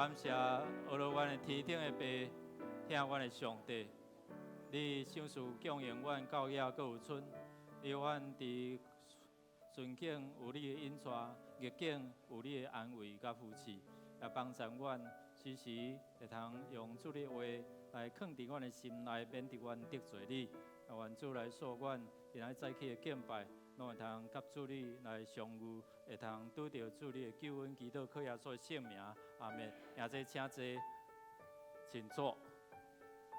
感謝阿羅阮的天頂的爸，疼阮的上帝，你賞賜供應阮到遐閣有賰，你予阮佇順境有你的引帶，逆境有你的安慰佮扶持，也幫助阮時時會通用主的話來囥佇阮的心內，免得阮得罪你。也願主來賜阮今仔早起的敬拜，攏會通佮主你來相遇，會通拄著主你的救恩，祈禱靠耶穌的聖名，阿門。現在請坐，請坐。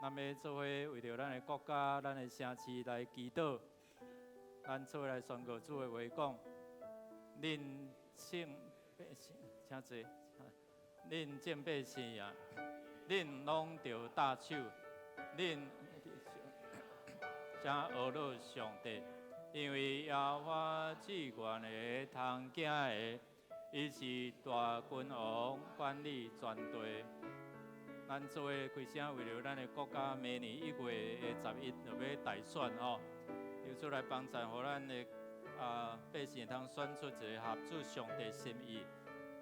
咱欲做伙為著咱的國家、咱的城市來祈禱，咱做伙來宣告主的話講，恁眾百姓，請坐，恁眾百姓啊，恁攏著搭手，恁請呵咾上帝，因為耶和華至懸的通驚的，伊是大君王，管理全地。咱做伙開聲為著咱的國家，明年1月的11就欲大選吼，求主來幫助，予咱的百姓通選出一个合主上帝心意，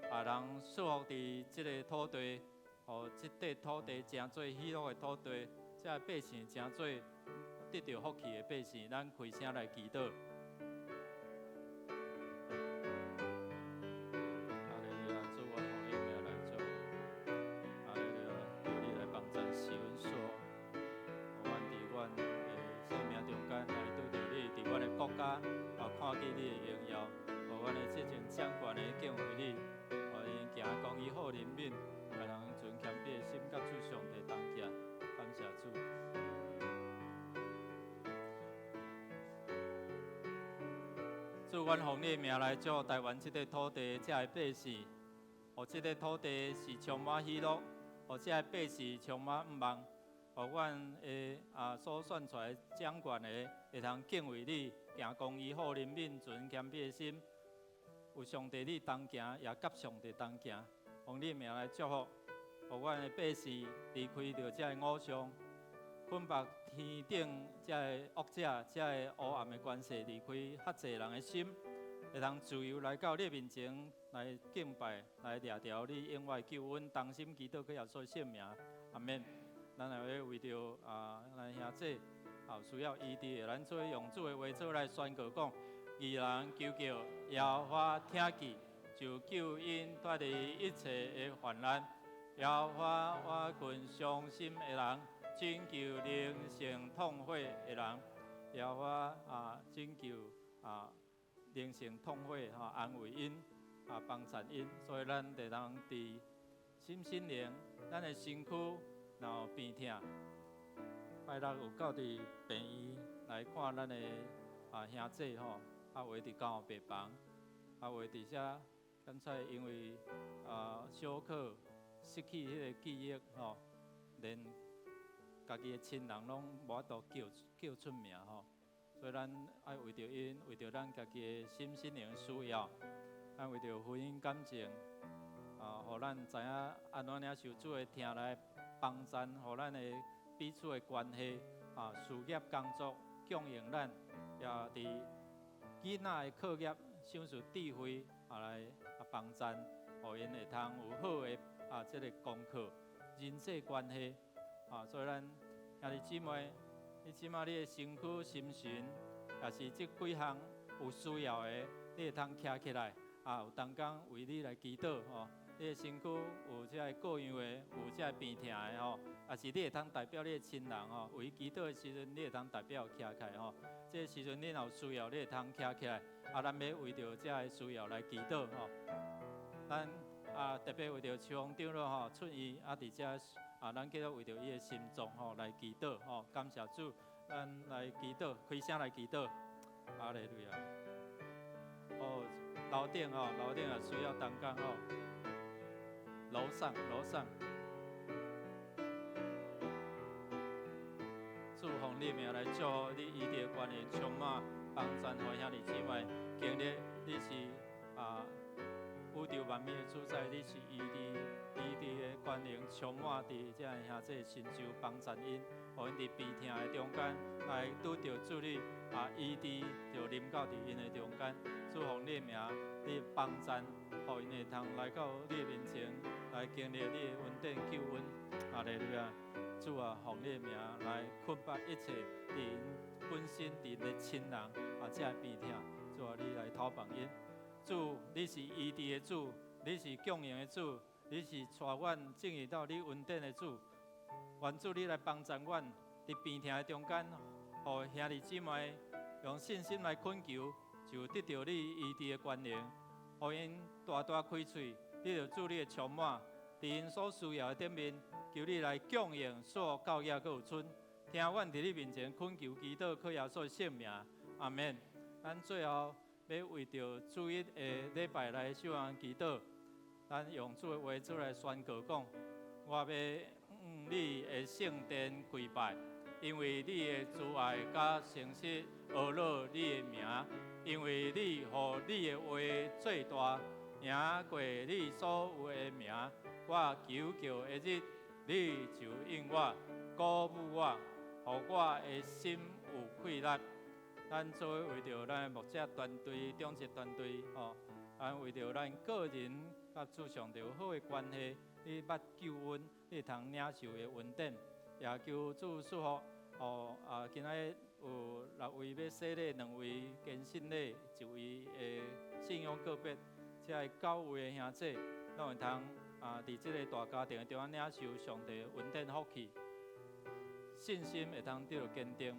人賜福佇這个土地，予這塊土地成做喜樂的土地，這个百姓成做得著福氣的百姓，咱開聲來祈禱。哈利路亞，主，我奉你名來祝福。哈利路亞，求你來幫贊賜阮說，予阮佇阮的生命中間來拄著你，佇阮的國家看見你的榮耀，予阮的這種掌權的敬畏你，予𪜶行公義好憐憫，予人存謙卑的心，佮主上帝同行。感謝主。主，阮奉你的名來祝福台灣這塊土地，這个百姓，予這塊土地是充滿喜樂，予這个百姓充滿盼望，予阮的所選出來掌權的會通敬畏你，行公義、好憐憫、存謙卑的心，有上帝你同行，也佮上帝同行。奉你的名來祝福，予阮的百姓離開著這个偶像，捆綁天頂這个惡者、這个黑暗的權勢，離開較濟人的心，會通自由來到你面前來敬拜，來掠著你永遠救恩，同心祈禱，靠耶穌聖名，阿門。咱也欲為著咱兄姊有需要醫治的，咱做用主的話做來宣告講：義人求告耶和華聽見，就救𪜶脫離一切的患難。耶和華挽困傷心的人，拯救靈性痛悔的人。耶和華拯救靈性痛悔吼，安慰𪜶幫助𪜶，所以咱會當佇心身靈，咱的身軀若有病痛，拜六有到佇病院來看咱的兄姊吼，有的佇監護病房，有的佇遮檢查，因為小可失去彼个記憶吼，連家己的親人攏無法度叫叫出名吼，所以咱愛為著𪜶，為著咱家己的心身靈需要，咱為著婚姻感情，予咱知影按怎領受主的疼來幫贊，予咱的彼此的關係事業工作供應咱，也佇囡仔的課業賞賜智慧來幫贊，予𪜶會通有好的這个功課，人際關係所以咱兄弟姊妹，你這馬你的身軀、心神，也是這幾項有需要的，你會通徛起來，有同工為你來祈禱吼。你的身軀有這个各樣的，有這个病痛的吼，也是你會通代表你的親人吼，為祈禱的時陣，你會通代表徛起來吼。這个時陣你若有需要，你會通徛起來，咱欲為著這个需要來祈禱吼。咱特別為著秋風長老吼出院，佇遮咱繼續為著伊的心臟吼來祈禱吼，感謝主，咱來祈禱，開聲來祈禱，哈利路亞。哦，樓頂吼，樓頂也需要同工吼，樓上樓上，主奉你名來祝福你，醫治關係充滿幫贊，予兄弟姊妹經歷你是宇宙萬物的主宰，你是醫治醫治的權能充滿佇這兄姊身上幫贊𪜶，予𪜶佇病痛的中間，來拄著主你啊醫治，就臨到佇𪜶的中間，主奉你的名，你幫贊，予𪜶會通來到你的面前，來經歷你的恩典救恩。哈利路亞！主啊，奉你的名來捆綁一切佇𪜶本身佇𪜶的親人啊，這个病痛，主啊，你來透放𪜶。主，你是醫治的主，你是供應的主，你是帶阮進入到你恩典的主。願主你來幫助阮，佇病痛的中間，予兄弟姊妹用信心來懇求，就得著你醫治的權能，予𪜶大大開喙，得著主你的充滿，佇𪜶所需要的頂面，求你來供應所教業閣有剩。聽阮佇你面前懇求祈禱，靠耶穌的聖名，阿門。咱最後欲為著主日的禮拜來守望祈禱，咱用主的話做來宣告講：我欲向你的聖殿跪拜，因為你的慈愛佮誠實，呵咾你的名，因為你予你的話做大，贏過你所有的名。我求告的日，你就應我，鼓舞我，予我的心有氣力。咱做伙為著咱的牧者團隊、長執團隊，吼，咱為著咱個人佮主上帝有好的關係，你捌救恩，你會通領受的恩典，也求主賜福。哦啊，今仔日有六位欲洗禮，兩位堅信禮，一位的信仰告別，這个九位的兄姊，攏會通啊，佇這个大家庭的中間領受上帝的恩典福氣，信心會通得著堅定。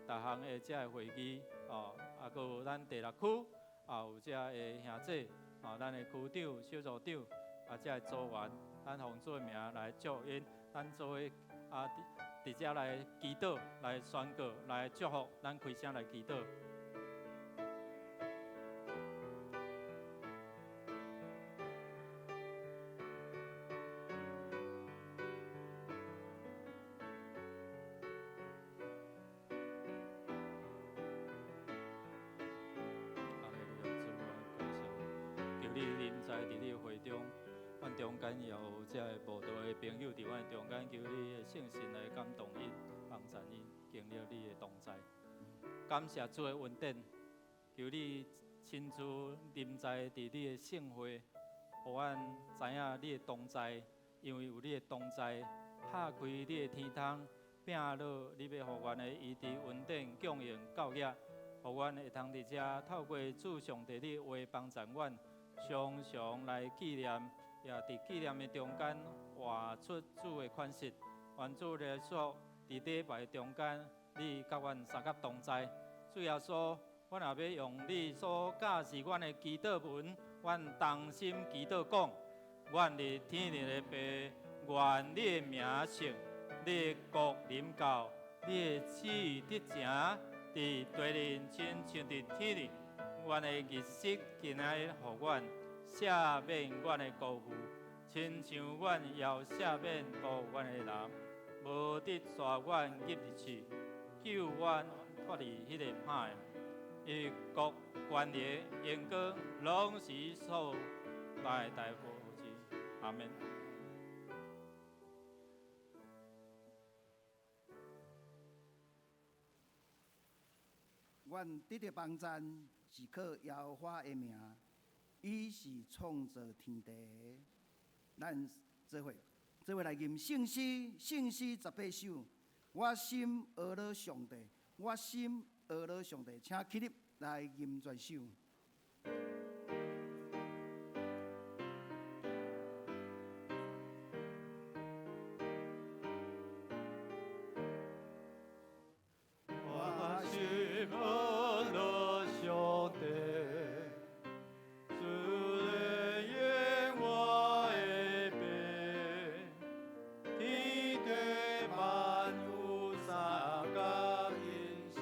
逐項的這个會議，哦，啊，閣有咱第六區，啊，有這个兄姊，啊，咱的區長、小組長，啊，這个組員，咱奉主的名來祝𪜶，咱做伙啊，佇佇遮來祈禱、來宣告、來祝福，咱開聲來祈禱。哈利路亞，主啊，感謝你，求你臨在佇你的會中，阮中間也有這个慕道的朋友佇阮中間，求你的聖神來感動𪜶，幫助𪜶經歷你的同在。感謝主的恩典，求你親自臨在佇你的聖會，予阮知影你的同在，因為有你的同在，拍開你的天窗，摒落你欲予阮的醫治恩典供應教業，予阮會通佇遮透過主上帝你的話幫助阮，常常來紀念，也佇紀念的中間活出主的款式。願主來說，佇禮拜中間，你佮阮相佮同在。主耶穌，阮也欲用你所教示阮的祈禱文，阮同心祈禱講：阮佇天頂的父，願你的名聖，你的國臨到，你的旨意得成，佇地裡親像佇天頂。阮的日食今仔日予阮，赦免阮的辜負，親像阮也赦免辜負阮的人，無得帶阮入試，救阮脫離彼个歹的。因為國權力榮光攏是所代代無止。阿門。阮得著幫贊是靠耶和華的名，伊是創造天地的。咱做伙做伙來吟聖詩，聖詩18首。我心呵咾上帝，我心呵咾上帝，請起立來吟全首。我心呵咾上帝，主的耶我的父，天地萬有相佮欣賞，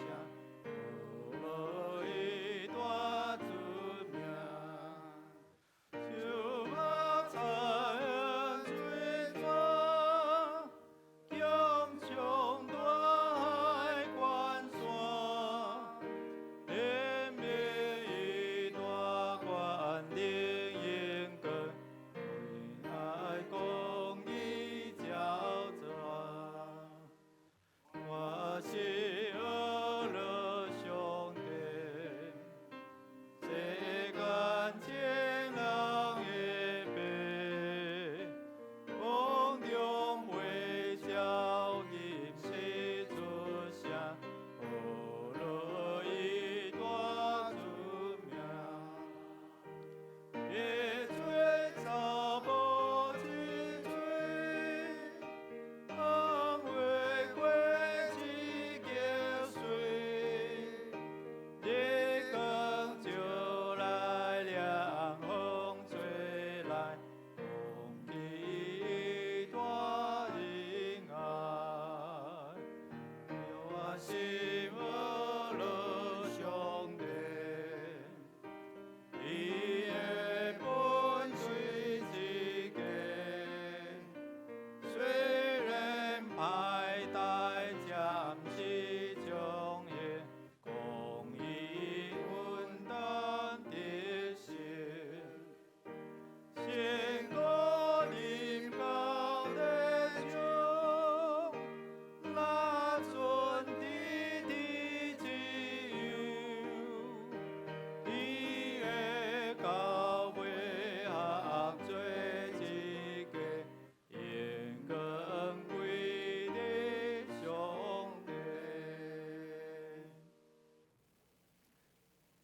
無伊大出名。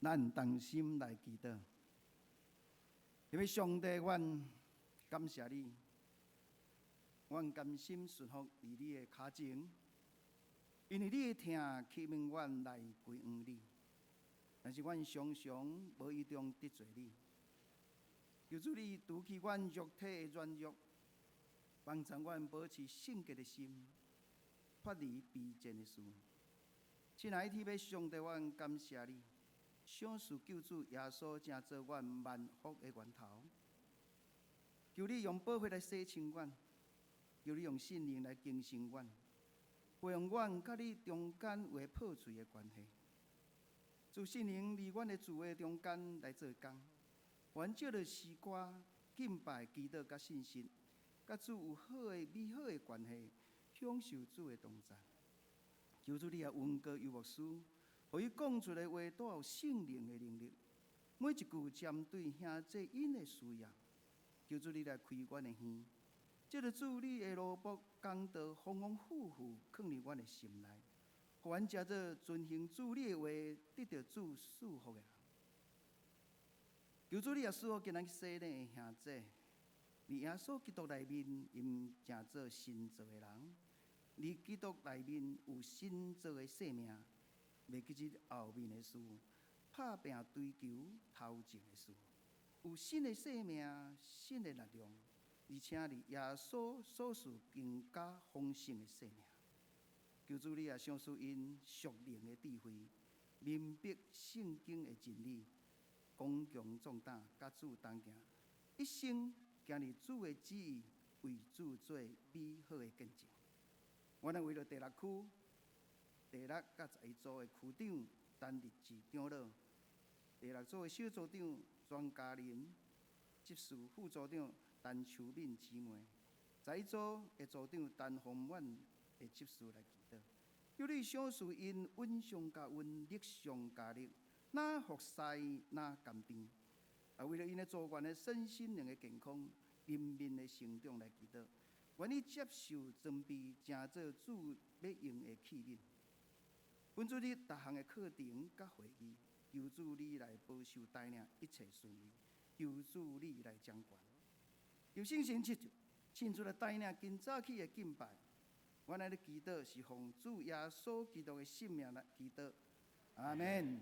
咱同心來祈禱，因為上帝，阮感謝你，阮甘心順服佇你的跤前，因為你的疼吸引阮來歸向你，但是阮常常無意中得罪你。求主你除去阮肉體的軟弱，幫助阮保持聖潔的心，脫離卑賤的事。親愛的天父上帝，阮感謝你。賞賜救主耶穌，成做阮萬福的源頭。求你用寶血來洗清阮，求你用聖靈來更新阮，培養阮佮你中間有破碎的關係。主聖靈佇阮的聚會中間來做工，阮藉著詩歌、敬拜、祈禱佮信心，佮主有好的美好的關係，享受主的同在。求主你也恩膏游牧師。予伊講出的話帶有聖靈的能力，每一句針對兄弟𪜶的需要，求主你來開阮的耳，藉著主你的奴僕講道，豐豐富富囥佇阮的心內，予阮成做遵行主你的話，得著主賜福的人。求主你也賜福今仔日洗禮的兄弟，佇耶穌基督內面，𪜶成做新造的人，佇基督內面有新造的生命。袂記得後面的事，拍拚追求頭前的事，有新的生命、新的力量，而且佇耶穌所賜更加豐盛的生命。求主你也賞賜𪜶屬靈的智慧，明白聖經的真理，剛強壯膽，佮主同行，一生行佇主的旨意，為主做美好的見證。阮來為著第六區。第六佮11組的區長陳立志長老，第六組的小組長莊嘉玲，執事副組長陳秋敏姊妹，十一組的組長陳豐滿的執事來祈禱。求你賞賜𪜶恩上加恩，力上加力，若服侍若甘甜。啊，為著𪜶的組員的身心靈的健康、靈命的成長來祈禱，願意接受裝備，成做主欲用的器皿。本主日逐項的課程佮會議，求主你來保守帶領一切順利，求主你來掌權。求聖神親自來帶領今早起的敬拜。阮來咧祈禱是奉主耶穌基督的聖名來祈禱，阿們。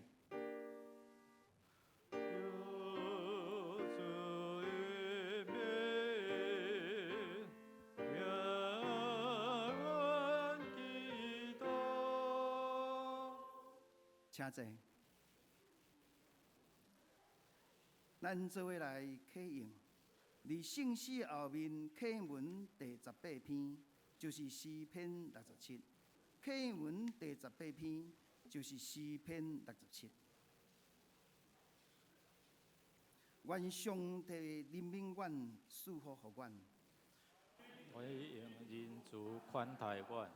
請坐。咱做伙來啟用，佇聖詩後面課文第十八篇，就是詩篇六十七。課文第十八篇，就是詩篇六十七。願上帝憐憫阮，賜福予阮。伊用仁慈寬待阮。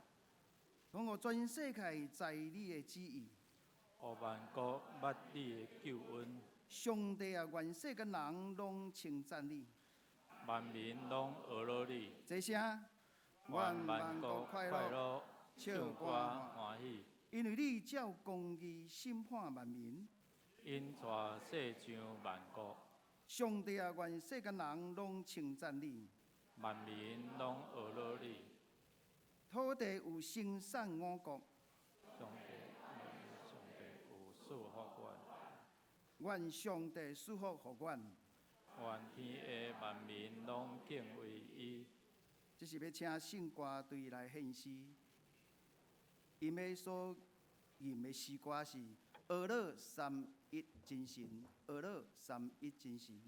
予全世界知你的旨意。予萬國捌你的救恩。上帝啊，願世間人攏稱讚你。萬民攏學樂你。齊聲，願萬國快樂，唱歌歡喜。因為你照公義審判萬民。引帶世上萬國。上帝啊，願世間人攏稱讚你。萬民攏學樂你。土地有生產五穀。上帝，上帝有賜福阮。願上帝賜福予阮。願天下萬民攏敬畏伊。這是欲請聖歌隊來獻詩，𪜶欲所吟的詩歌是《呵咾三一真神》，呵咾三一真神。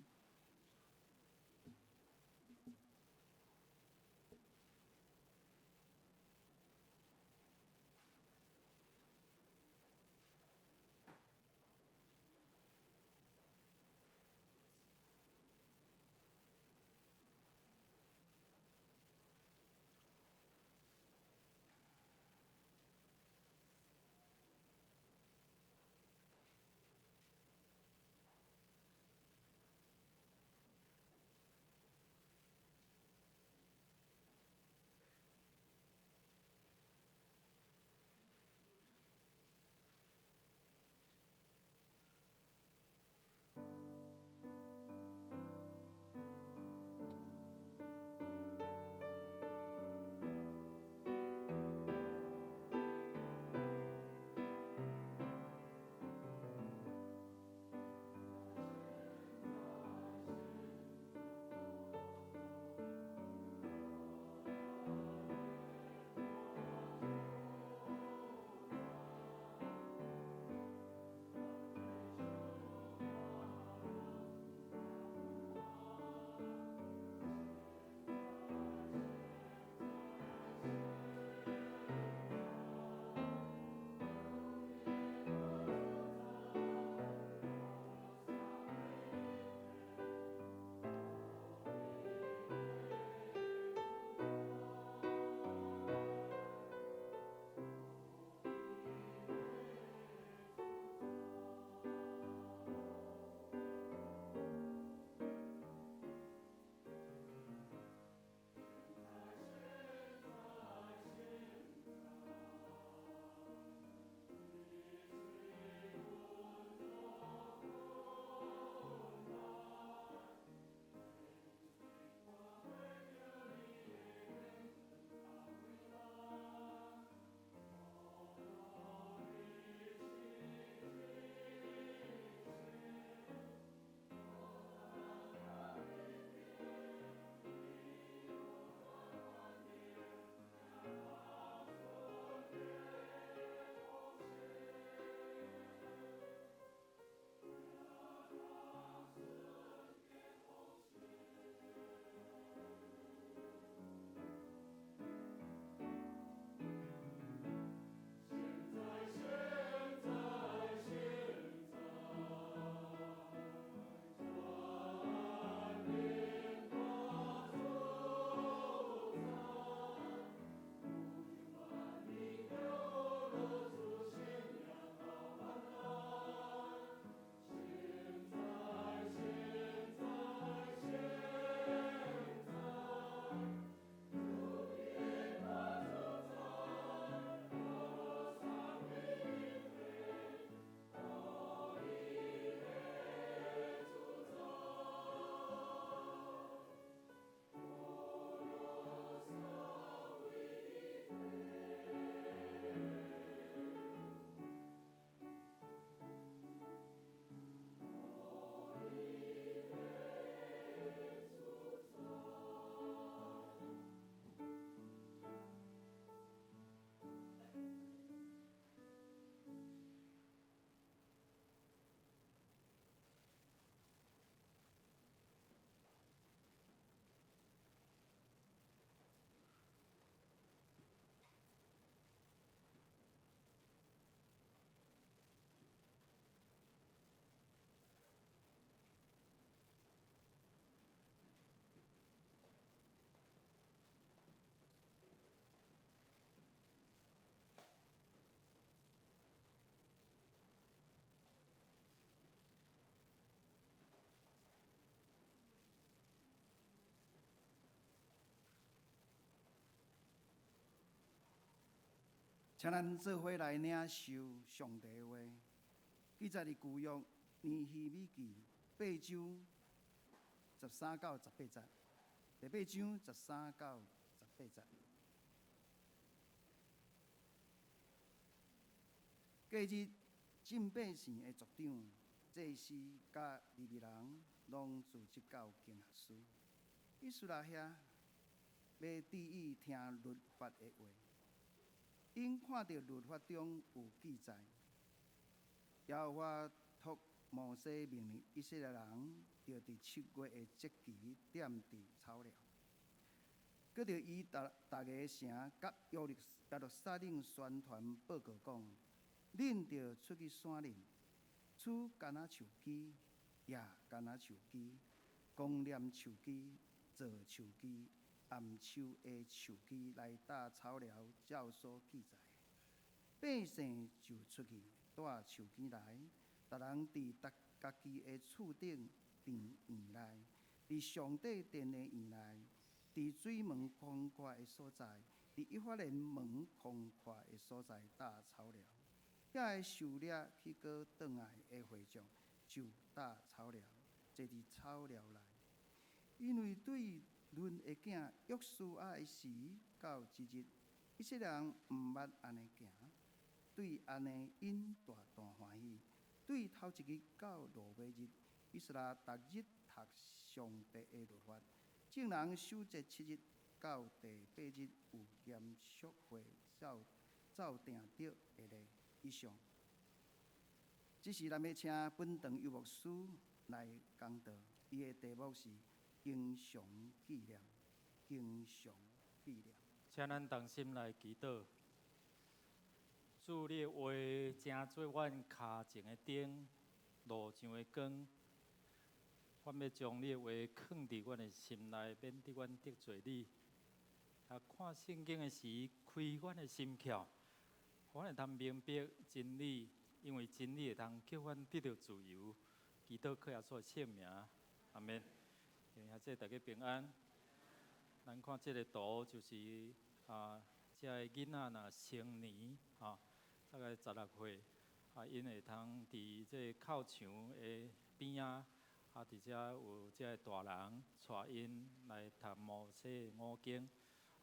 請咱做伙來領受上帝話，記載佇舊約尼希米記八章十三到十八節，第八章十三到十八節。隔日，眾百姓的族長、祭司佮利未人，攏聚集到經學師以斯拉遐，欲注意聽律法的話。𪜶看著律法中有記載，耶和華託摩西命令以色列人，著佇7月的節期點置草寮。閣著伊逐逐个城佮耶路撒冷宣傳報告講：恁著出去山林，取柑仔樹枝、野柑仔樹枝、公稔樹枝、柞樹枝、桉樹的樹枝來搭草寮，照所記載。百姓就出去帶樹枝來，逐人佇逐家己的厝頂殿院內，佇上帝殿的院內，佇水門寬闊的所在，佇以法蓮門寬闊的所在搭草寮。遐个狩獵去閣轉來的會眾就搭草寮，坐佇草寮內，因為對嫩的囝約書亞的時到這日，以色列人毋捌按呢行，對按呢𪜶大大歡喜。對頭一日到落尾日，以斯拉逐日讀上帝的律法。眾人守節七日，到第八日有嚴肅會，照照定著的禮。以上，這時咱欲請本堂游牧師來講道，伊的題目是經常紀念，經常紀念。請咱同心來祈禱。主，你的話成做阮跤前的燈，路上的光。阮欲將你的話囥佇阮的心內，免得阮得罪你。啊，看聖經的時，開阮的心竅，予阮會通明白真理，因為真理會通叫阮得著自由。祈禱靠耶穌的聖名，阿們。兄弟大家平安。咱看這個圖，就是啊，這个囡仔若成年啊，大概16歲，啊，𪜶會通佇這個哭牆的邊仔，啊，佇遮有這个大人帶𪜶來讀摩西五經，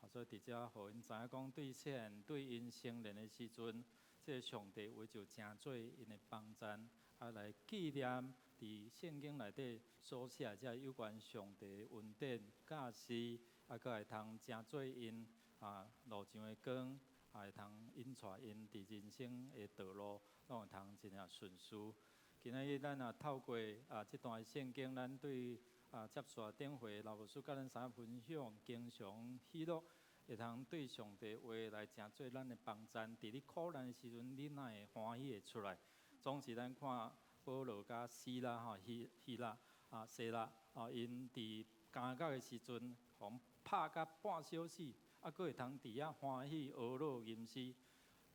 啊，所以佇遮予𪜶知影講，對細漢對𪜶成年的時陣，這個上帝話就成做𪜶的幫贊，啊，來紀念佇聖經內底所寫這有關上帝恩典教示，啊，閣會通成做𪜶啊路上的光，啊，會通引帶𪜶佇人生的道路，攏會通真正順遂。今仔日咱也透過啊這段聖經，咱對啊接續頂回老牧師佮咱三分享，經常喜樂，會通對上帝話來成做咱的幫贊。佇你苦難的時陣，你哪會歡喜會出來？總是咱看保羅佮西拉吼，希希臘啊西拉啊，𪜶佇監獄的時陣，予拍甲半小死，啊，閣會通佇遐歡喜呵咾吟詩，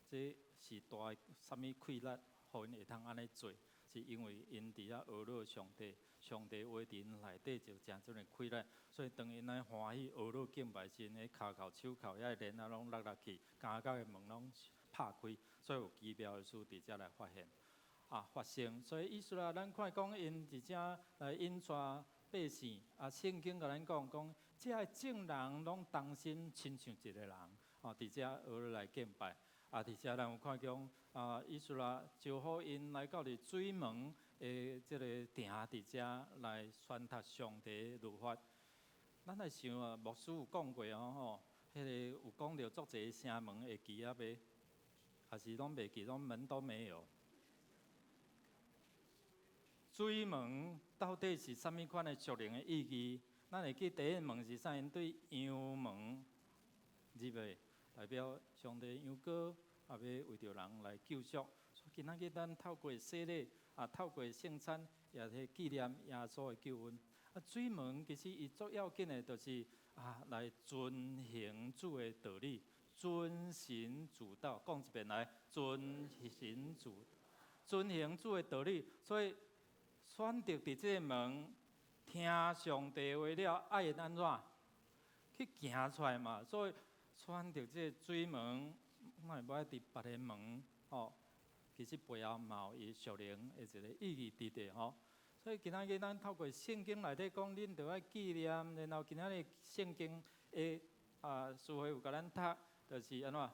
這是大的啥物氣力，予𪜶會通按呢做？是因為𪜶佇遐呵咾上帝，上帝話佇𪜶內底就成這個氣力，所以當𪜶來歡喜呵咾敬拜時，彼跤銬手銬遐鏈仔攏落落去，監獄的門攏拍開，所以有奇妙的事佇遮來發現啊發生。所以以斯拉，咱看講𪜶佇遮來引帶百姓啊，聖經共咱講講，這个眾人攏同心親像一个人，哦，佇遮呵咾來敬拜。啊，佇遮咱有看講，啊，以斯拉招呼𪜶來到佇水門的這个埕佇遮來宣讀上帝律法。咱來想啊，牧師有講過哦吼，彼个有講著足濟城門會記啊袂？還是攏袂記，攏門都沒有。水門到底是啥物款的屬靈的意義？咱會記第一門是啥？𪜶對羊門入的，代表上帝羊羔也欲為著人來救贖。所以今仔日咱透過洗禮啊，透過聖餐，也去紀念耶穌的救恩。啊，水門其實伊足要緊的，就是啊，來遵行主的道理，遵行主道。講一遍來，遵行主，遵行主的道理。所以選擇佇這個門聽上帝話了，愛按怎去行出來嘛？所以選擇這個水門我會欲愛佇別个門吼，其實背後嘛有伊屬靈的一個意義佇底吼。所以今仔日咱透過聖經內底講，恁著愛紀念，然後今仔日聖經的書會有共咱讀，就是按怎啊？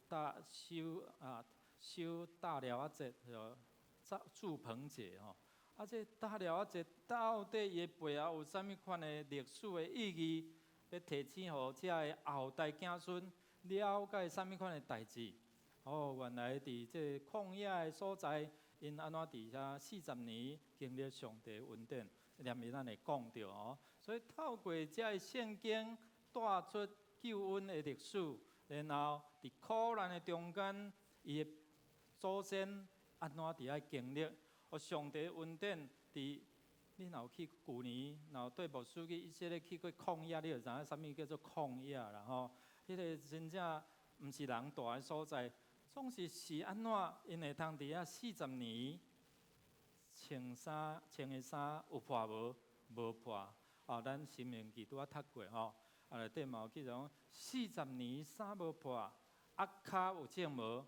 大守啊守大寮仔節，就住棚節吼。啊，這大寮仔節到底伊的背後有啥物款的歷史的意義？欲提醒予遮的後代子孫了解啥物款的代誌？哦，原來佇這曠野的所在，𪜶按怎佇遐四十年經歷上帝恩典，連伊咱會講著哦。所以透過這个聖經帶出救恩的歷史，然後佇苦難的中間，伊的祖先按怎佇遐經歷，予上帝恩典佇。你若有去舊年，若有綴牧師去以色列去過曠野，你就知影啥物叫做曠野啦吼。彼個真正毋是人蹛的所在，總是是按怎，𪜶會通佇遐四十年穿衫穿的衫有破無？無破。啊，咱申命記拄仔讀過吼，啊內底嘛有記載講四十年衫無破，啊跤有腫無？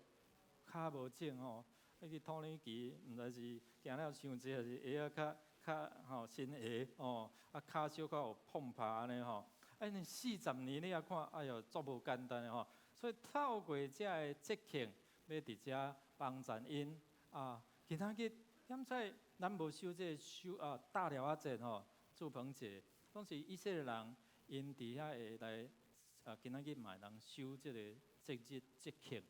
跤無腫吼。彼去土耳其，毋知是行了傷濟，抑是鞋仔較較吼新鞋吼，啊跤小可有碰拍按呢吼。啊，𪜶四十年你也看，哎喲，足無簡單的吼。所以透過這个節慶，欲佇遮幫贊𪜶啊。今仔日現在咱無守這个守啊大寮仔節吼，住棚節，攏是以色列人𪜶佇遐會來啊，今仔日嘛會當守這個節日節慶，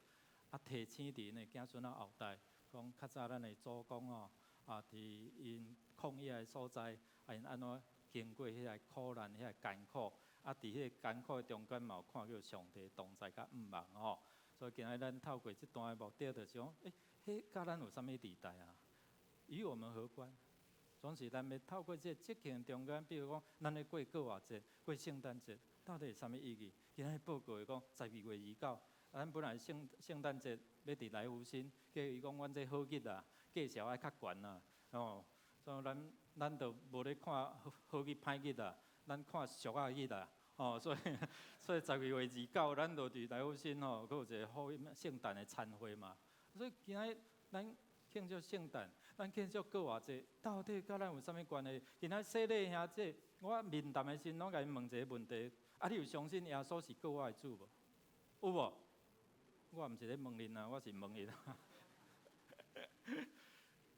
啊提醒佇𪜶的子孫仔後代，講較早咱的祖公吼，啊佇𪜶曠野的所在，啊𪜶按怎經過彼个苦難、彼个艱苦，啊佇彼个艱苦的中間嘛有看著上帝同在佮向望吼。所以今仔日咱透過這段的目的，就是講，欸，彼佮咱有啥物佇代啊？與我們何關？總是咱欲透過這個節慶中間，比如講，咱咧過復活節、過聖誕節，到底是啥物意義？今仔日報告會講12月29，啊，咱本來聖誕節欲佇來福星，結果伊講阮這好日啊，價數愛較懸啊，吼，所以咱就無咧看好日歹日啊，咱看俗仔日啊，吼，所以12月29，咱就佇來福星吼，閣有一個好聖誕的餐會嘛。所以今仔日咱慶祝聖誕，咱慶祝復活節，到底佮咱有啥物關係？今仔洗禮兄這，我面談的時陣，攏共𪜶問一個問題：啊，你有相信耶穌是救我的主無？有無？我毋是咧問恁啊，我是問𪜶。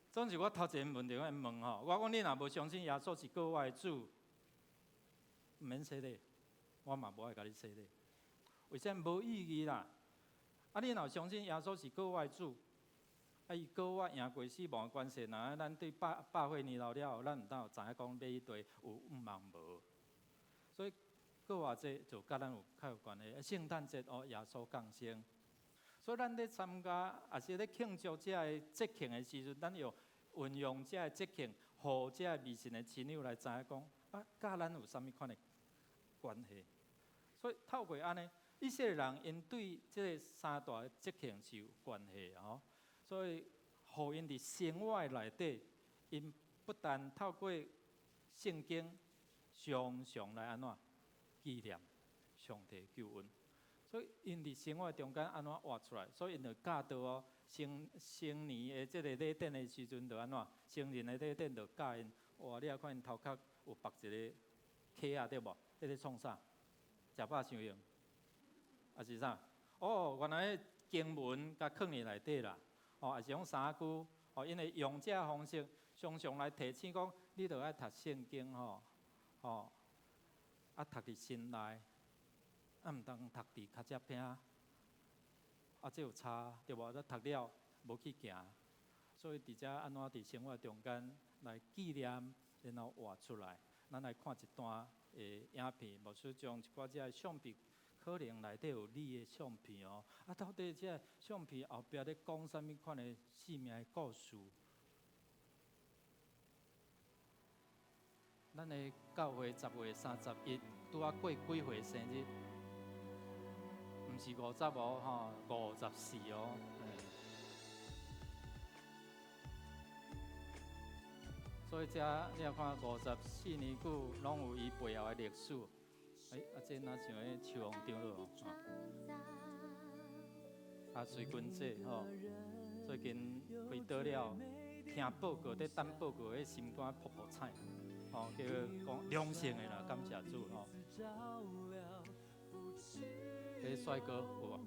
總是我頭一個問題我問吼，我講你若無相信耶穌是救我的主，毋免洗禮，我嘛無愛共你洗禮。為啥無意義啦？啊，你若相信耶穌是救我的主，啊，伊救我贏過死亡的關係，若咱對百歲年老了後，咱毋通有知影講欲去佗有向望無？所以復活節就佮咱有較有關係。聖誕節哦，耶穌降生。所以咱咧參加，抑是咧慶祝這個節慶的時陣，咱用運用這個節慶，予這個未信的親友來知影講，啊，佮咱有啥物款的關係？所以透過按呢，以色列人𪜶對這个三大節慶是有關係的吼。所以，予𪜶佇生活內底，𪜶不但透過聖經常常來按怎紀念上帝救恩。所以，𪜶佇生活中間按怎活出來？所以，𪜶就教導哦，成年的這个禮典的時陣，就按怎？成人的禮典就教𪜶，哇！你也看𪜶頭殼有縛一个卡仔對無？彼个創啥？食飽傷用，抑是啥？哦，原來經文共囥佇內底啦。哦，抑是講三句，哦，𪜶會用這个方式，常常來提醒講，你著愛讀聖經吼，吼，啊讀佇心內。啊，毋通讀佇跤跡邊，啊，這有差對無？咱讀了無去行，所以佇遮按怎佇生活中間來紀念，然後活出來。咱來看一段的影片，牧師將一寡這个相片，可能內底有你的相片哦。啊，到底這个相片後壁咧講啥物款的生命的故事？咱的教會10月31，拄仔過幾歲生日？毋是55吼，54哦。所以這你若看54年久，攏有伊背後的歷史。欸，啊，這若像彼樹王長老哦。啊，随君姐吼，最近开刀了，聽報告，佇等報告，彼心肝噗噗顫，吼，叫講良性的啦，感謝主吼。這帥哥有無？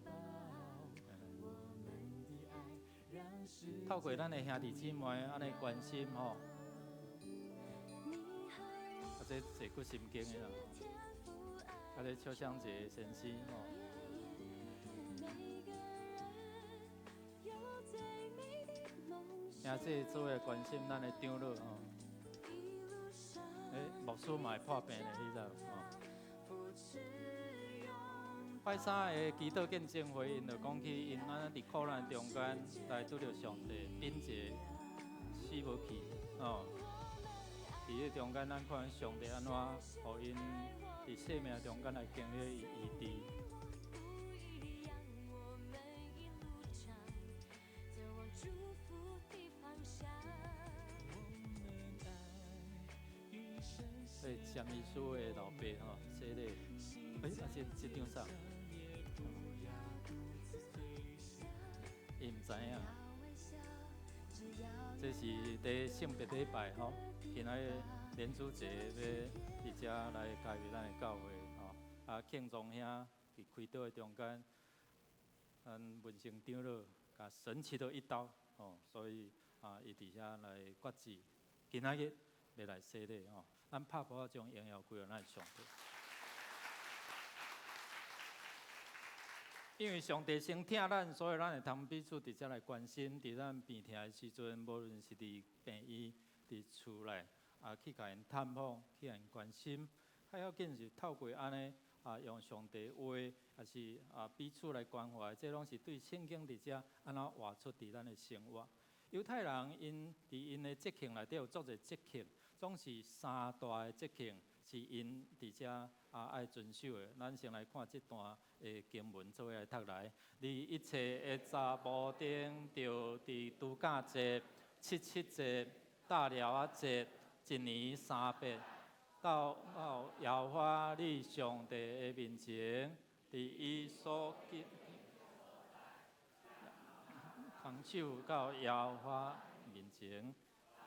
透過咱的兄弟姊妹按呢關心吼，啊，這坐骨神經的啦，啊，這邱香杰先生吼。兄弟做伙關心咱的長老吼，欸，牧師嘛會破病咧，你知無？吼。拜三的祈禱見證會，𪜶就講起𪜶按呢佇苦難中間來拄著上帝，秉一個死無去吼。佇彼中間，咱看上帝按怎予𪜶佇生命中間來經歷伊醫治。這詹醫師的老爸吼，洗禮，欸，啊，這這張啥？伊毋知影，這是佇聖別禮拜吼，今仔日連主節欲佇遮來加入咱的教會吼，啊，慶宗兄佇開刀的中間，咱文成長老共神奇的一刀吼，所以啊，伊佇遐來決志，今仔日欲來洗禮吼，咱拍噗仔將榮耀歸予咱的上帝。因為上帝先疼咱，所以咱會通彼此佇遮來關心。佇咱病疼的時陣，無論是佇病院、佇厝內，啊，去共𪜶探訪，去共𪜶關心。較要緊是透過按呢，啊，用上帝話，抑是啊彼此來關懷，這攏是對聖經佇遮按怎活出佇咱的生活。猶太人𪜶佇𪜶的節慶內底有足濟節慶，總是三大的節慶是𪜶佇遮啊愛遵守的。咱先來看這段的經文，做伙來讀來。你一切的查某丁，著佇度假節、七七節、大寮仔節，一年三遍，到到耶和華你上帝的面前，佇伊所揀空手到耶和華面前，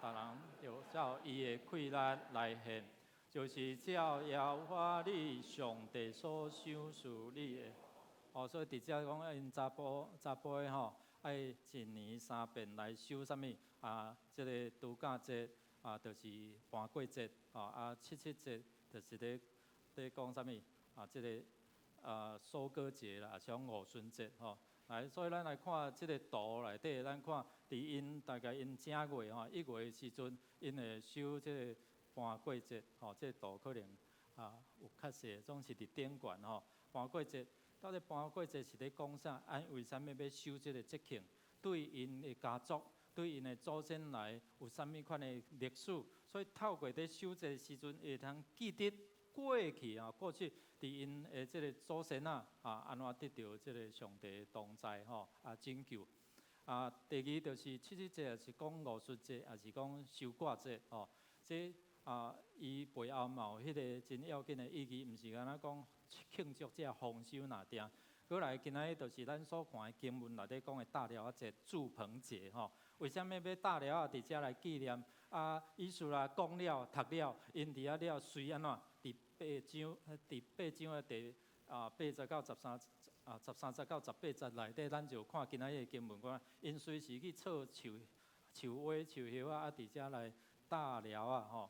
逐人著照伊的氣力來獻，就是照耶和華你上帝所賞賜你的。哦，所以佇遮講，𪜶查埔查埔的吼，愛一年三遍來守啥物啊？這个度假節啊，就是盤過節，吼啊，七七節就是咧咧講啥物啊？這个啊收割節啦，抑是講五旬節吼。來，所以咱來看這个圖內底，咱看佇𪜶大概𪜶正月吼，一月的時陣，𪜶會守這个盤過節吼，這个圖可能啊有較細，總是佇頂懸吼。盤過節，到底盤過節是咧講啥？按為啥物欲守這个節慶？對𪜶的家族，對𪜶的祖先來有啥物款的歷史？所以透過佇守這个時陣，會通記得過去啊，過去佇𪜶的這個祖先啊，啊，按怎得著這个上帝的同在吼，啊拯救。啊，第二就是七七節，也是講五旬節，也是講收割節吼。這啊，伊背後嘛有彼个真要緊的意義，毋是干焦講慶祝這豐收爾定。閣來今仔日就是咱所看的經文內底講的大寮仔節、住棚節吼。為啥物欲大寮仔佇遮來紀念？啊，以斯拉講了、讀了，𪜶佇遐了隨按怎？佇八章，佇八章的第啊八節到十三啊十三節到十八節內底，咱就看今仔日的經文講，𪜶隨時去撮樹樹葉、樹葉仔，啊，佇遮來搭寮仔吼。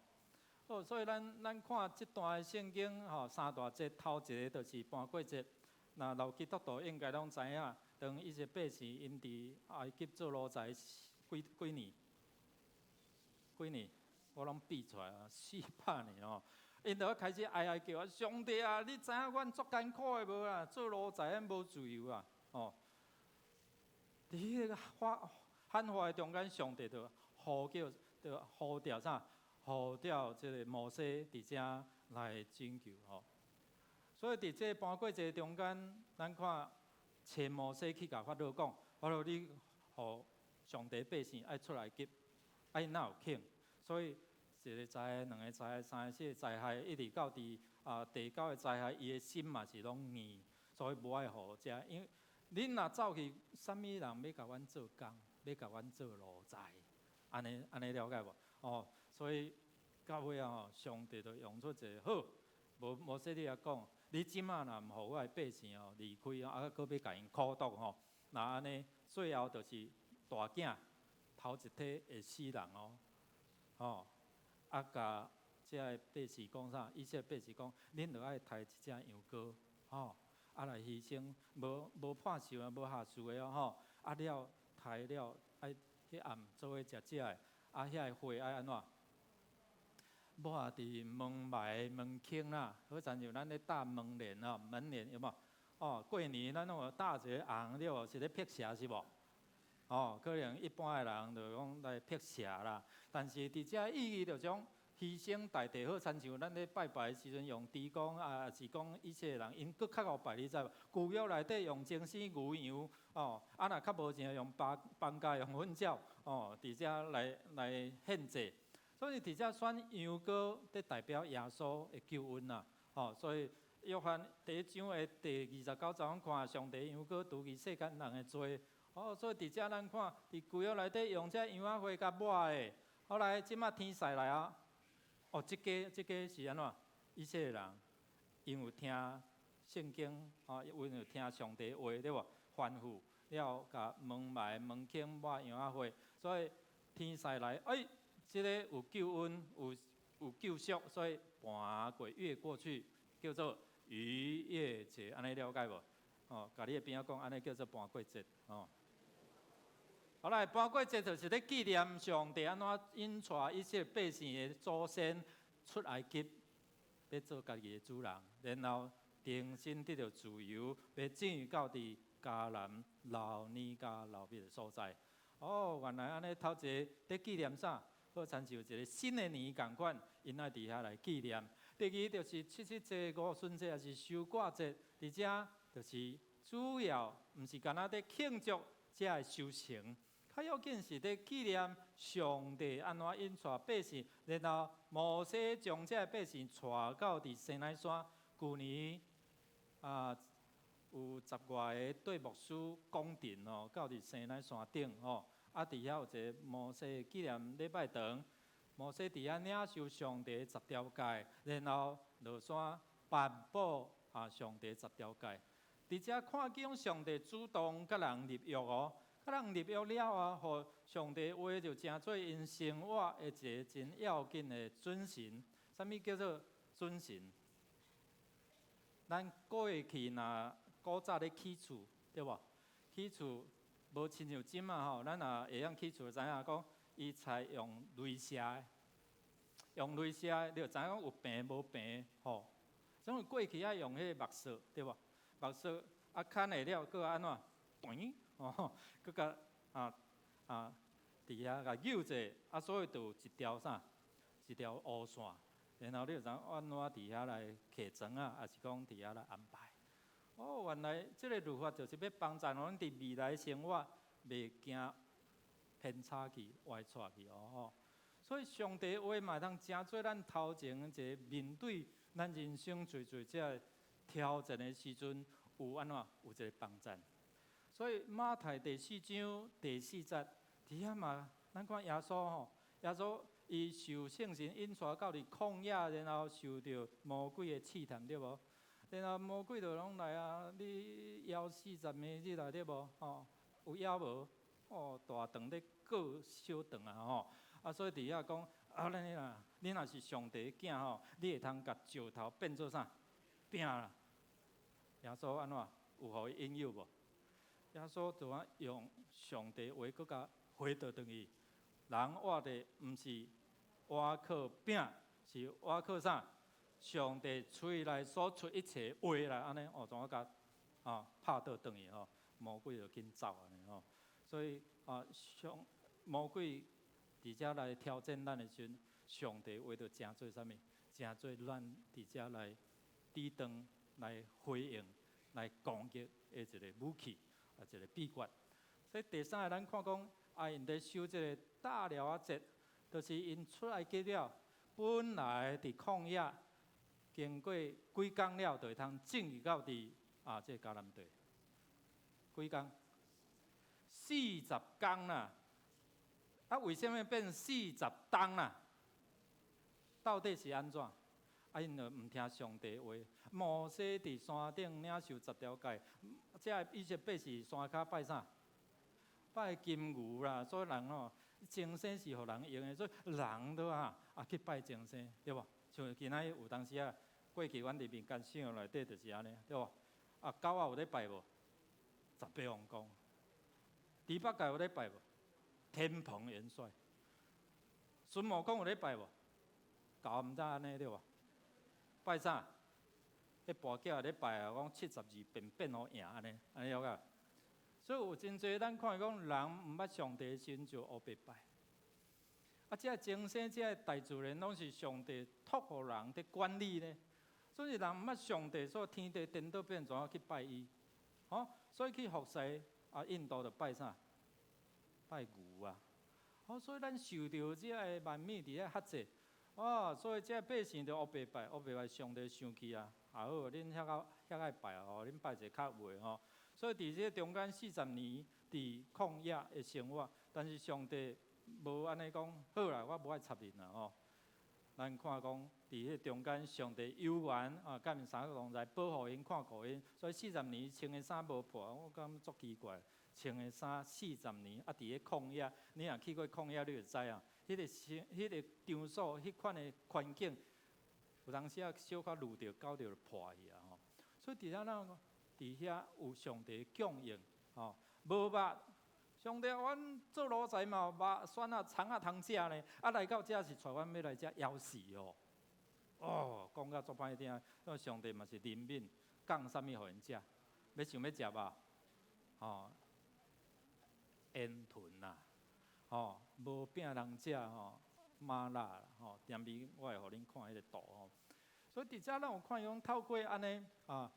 哦，所以咱咱看這段的聖經吼，三大節，頭一個就是盤過節。若老基督徒應該攏知影，當以色列百姓𪜶佇埃及做奴才幾幾年？幾年？我攏比出來啊，400年吼。𪜶就開始哀哀叫啊！上帝啊，你知影阮足艱苦的無啊？做奴才咱無自由啊！吼！佇彼个喊喊話的中間，上帝就呼叫，就呼召啥？呼召這个摩西佇遮來拯救吼。所以佇這盤過節中間，咱看揣摩西去共法老講：法老，你予上帝百姓愛出埃及，愛哪有肯？所以一个災害、兩个災害、三個、四个災害，一直到佇啊第九个災害，伊的心嘛是攏硬，所以無愛予遮。因為恁若走去，啥物人欲共阮做工，欲共阮做奴才？按呢按呢了解無？哦，所以到尾啊吼，上帝就用出一个好，無摩西你也講，你這馬若毋予我的百姓哦離開啊，閣欲共𪜶苦毒吼，若按呢最後就是大囝頭一體會死人哦，吼，啊共這个百姓講啥？以色列百姓講，恁著愛刣一隻羊羔，吼，啊來犧牲，無無判壽啊，無下數的哦，吼，啊了刣了，愛彼暗做伙食這个，啊遐个血愛按怎？抹佇門楣門框啦，好親像咱咧搭門簾吼，門簾有無？哦，過年咱攏有搭一个紅對無？是咧辟邪是無？哦，可能一般的人就講來辟邪啦，但是佇遮意義就將犧牲代替，好親像咱咧拜拜的時陣用豬公啊，是講以色列人𪜶閣較會拜，你知無？舊約內底用精生牛羊，哦，啊若較無錢用放放假用糞鳥，哦，佇遮來來獻祭。所以佇遮選羊羔，咧代表耶穌的救恩啦，吼，所以約翰第一章的第29節，看上帝羊羔除去世間人的罪，哦，所以佇遮咱看，佇舊約內底用這羊仔血共抹的，後來這馬天使來啊，哦，這个這个是按怎？以色列人𪜶有聽聖經，哦，𪜶有聽上帝話對無？吩咐了，共門楣門框抹羊仔血，所以天使來，欸，這个有救恩，有有救贖，所以盤過越過去，叫做逾越節，按呢了解無？哦，共你的邊仔講，按呢叫做盤過節，哦。好來，盤過節就是咧紀念上帝按怎引帶以色列百姓的祖先出埃及，欲做家己的主人，然後重新得著自由，欲進入到佇迦南流奶佮流蜜的所在。哦，原來按呢頭一个佇紀念啥？好親像一个新的年仝款，𪜶愛佇遐來紀念。第二就是七七節、五旬節，抑是收割節，佇遮就是主要毋是干焦佇慶祝這个收成，較要緊是佇紀念上帝按怎引帶百姓，然後摩西將這个百姓帶到佇西奈山。舊年啊，有十外个對牧師講陣吼，到佇西奈山頂吼。啊，佇遐有一個摩西的紀念禮拜堂，摩西佇遐領受上帝十條誡，然後落山頒布啊上帝十條誡。佇遮看見上帝主動佮人立約哦，佮人立約了後，予上帝話就成做𪜶生活的一个真要緊的準繩。啥物叫做準繩？咱過去若古早咧起厝，對無？起厝。無親像這馬吼，咱若會曉起厝，知影講伊採用雷射的，用雷射的，你就知影講有平無平吼。總是過去愛用彼个木索，對無？木索啊，牽下了，閣按怎？斷吼，閣共啊啊，佇遐共扭者，啊，所以就有一條啥？一條烏線，然後你就知影按怎佇遐來刻磚仔，抑是講佇遐來安排。哦，原來這个律法就是欲幫助阮佇未來生活袂驚偏差去、歪錯去哦吼。所以上帝話嘛會當成做咱頭前一个面對咱人生濟濟這个挑戰的時陣，有按怎有一个幫贊。所以馬太第四章第四節，佇遐嘛，咱看耶穌吼，耶穌伊受聖神引帶到佇曠野，然後受著魔鬼的試探，對無？然後魔鬼就攏來啊！你枵四十暝日啊，對無？吼，有枵無？哦，大腸咧過小腸啊吼！啊，所以佇遐講，啊，你若你若是上帝的囝吼，你會通共石頭變做啥？餅啦！耶穌按怎？有予伊引誘無？耶穌就按用上帝話閣共回倒轉去。人活的毋是倚靠餅，是倚靠啥？上帝喙內所出一切話來，按呢哦，怎啊共啊拍倒轉去吼？魔鬼就緊走按呢吼。所以啊，上魔鬼佇遮來挑戰咱的時陣，上帝話就成做啥物？成做咱佇遮來抵擋、來回應、來攻擊的一个武器，啊，一个秘訣。所以第三个，咱看講，啊，𪜶佇守這个大寮仔節，就是𪜶出埃及了，本來佇曠野。經過幾工了，就會通進入到佇啊，這个迦南地。幾工？四十工啦。啊，為啥物變四十冬啦？到底是按怎？啊，𪜶就毋聽上帝話。摩西佇山頂領受十條誡，這以色列百姓山跤拜啥？拜金牛啦。所以人吼，精神是予人用的，所以人都啊啊去拜精神，對無？像今仔日有當時啊，過去阮佇民間信仰內底就是按呢，對無？啊，狗仔有咧拜無？十八王公。豬八戒有咧拜無？天蓬元帥。孫悟空有咧拜無？狗毋知按呢，對無？拜啥？彼跋筊咧拜啊，講七十二變變予贏按呢，按呢了解？所以有真濟咱看講人毋捌上帝時陣就烏白拜。啊，這個眾生，這個大自然攏是上帝託予人佇管理呢。所以人毋捌上帝，所以天地顛倒變怎去拜伊？吼，所以去服侍啊，印度就拜啥？拜牛啊！好，所以咱受著這个萬物佇遐轄制，哦，所以這個百姓就烏白拜，烏白拜上帝生氣啊！啊好，恁遐個遐愛拜哦，恁拜者較有的吼。所以佇這個中間四十年佇曠野的生活，但是上帝無按呢講，好啦，我無愛插恁啦吼。咱看講佇彼個中間，上帝有緣啊，佮𪜶三個同在保護𪜶、看顧𪜶，所以四十年穿的衫無破，我感覺足奇怪。穿的衫四十年，啊，佇咧曠野，你若去過曠野，你就知影，彼個生、彼個場所、彼款的環境，有當時啊小可滷著、搞著就破去啊吼。所以佇遐咱佇遐有上帝供應，吼，無肉，上帝阮做奴才嘛有肉酸啊、腸仔通食呢，啊來到遮是帶阮欲來遮枵死哦。哦，講甲足歹聽，那上帝嘛是憐憫，降啥物予𪜶食？欲想欲食無？吼，煙豚啦，吼，無餅通食吼，嗎哪啦，吼，踮邊我會予恁看彼個圖吼。所以佇遮咱有看講透過按呢啊，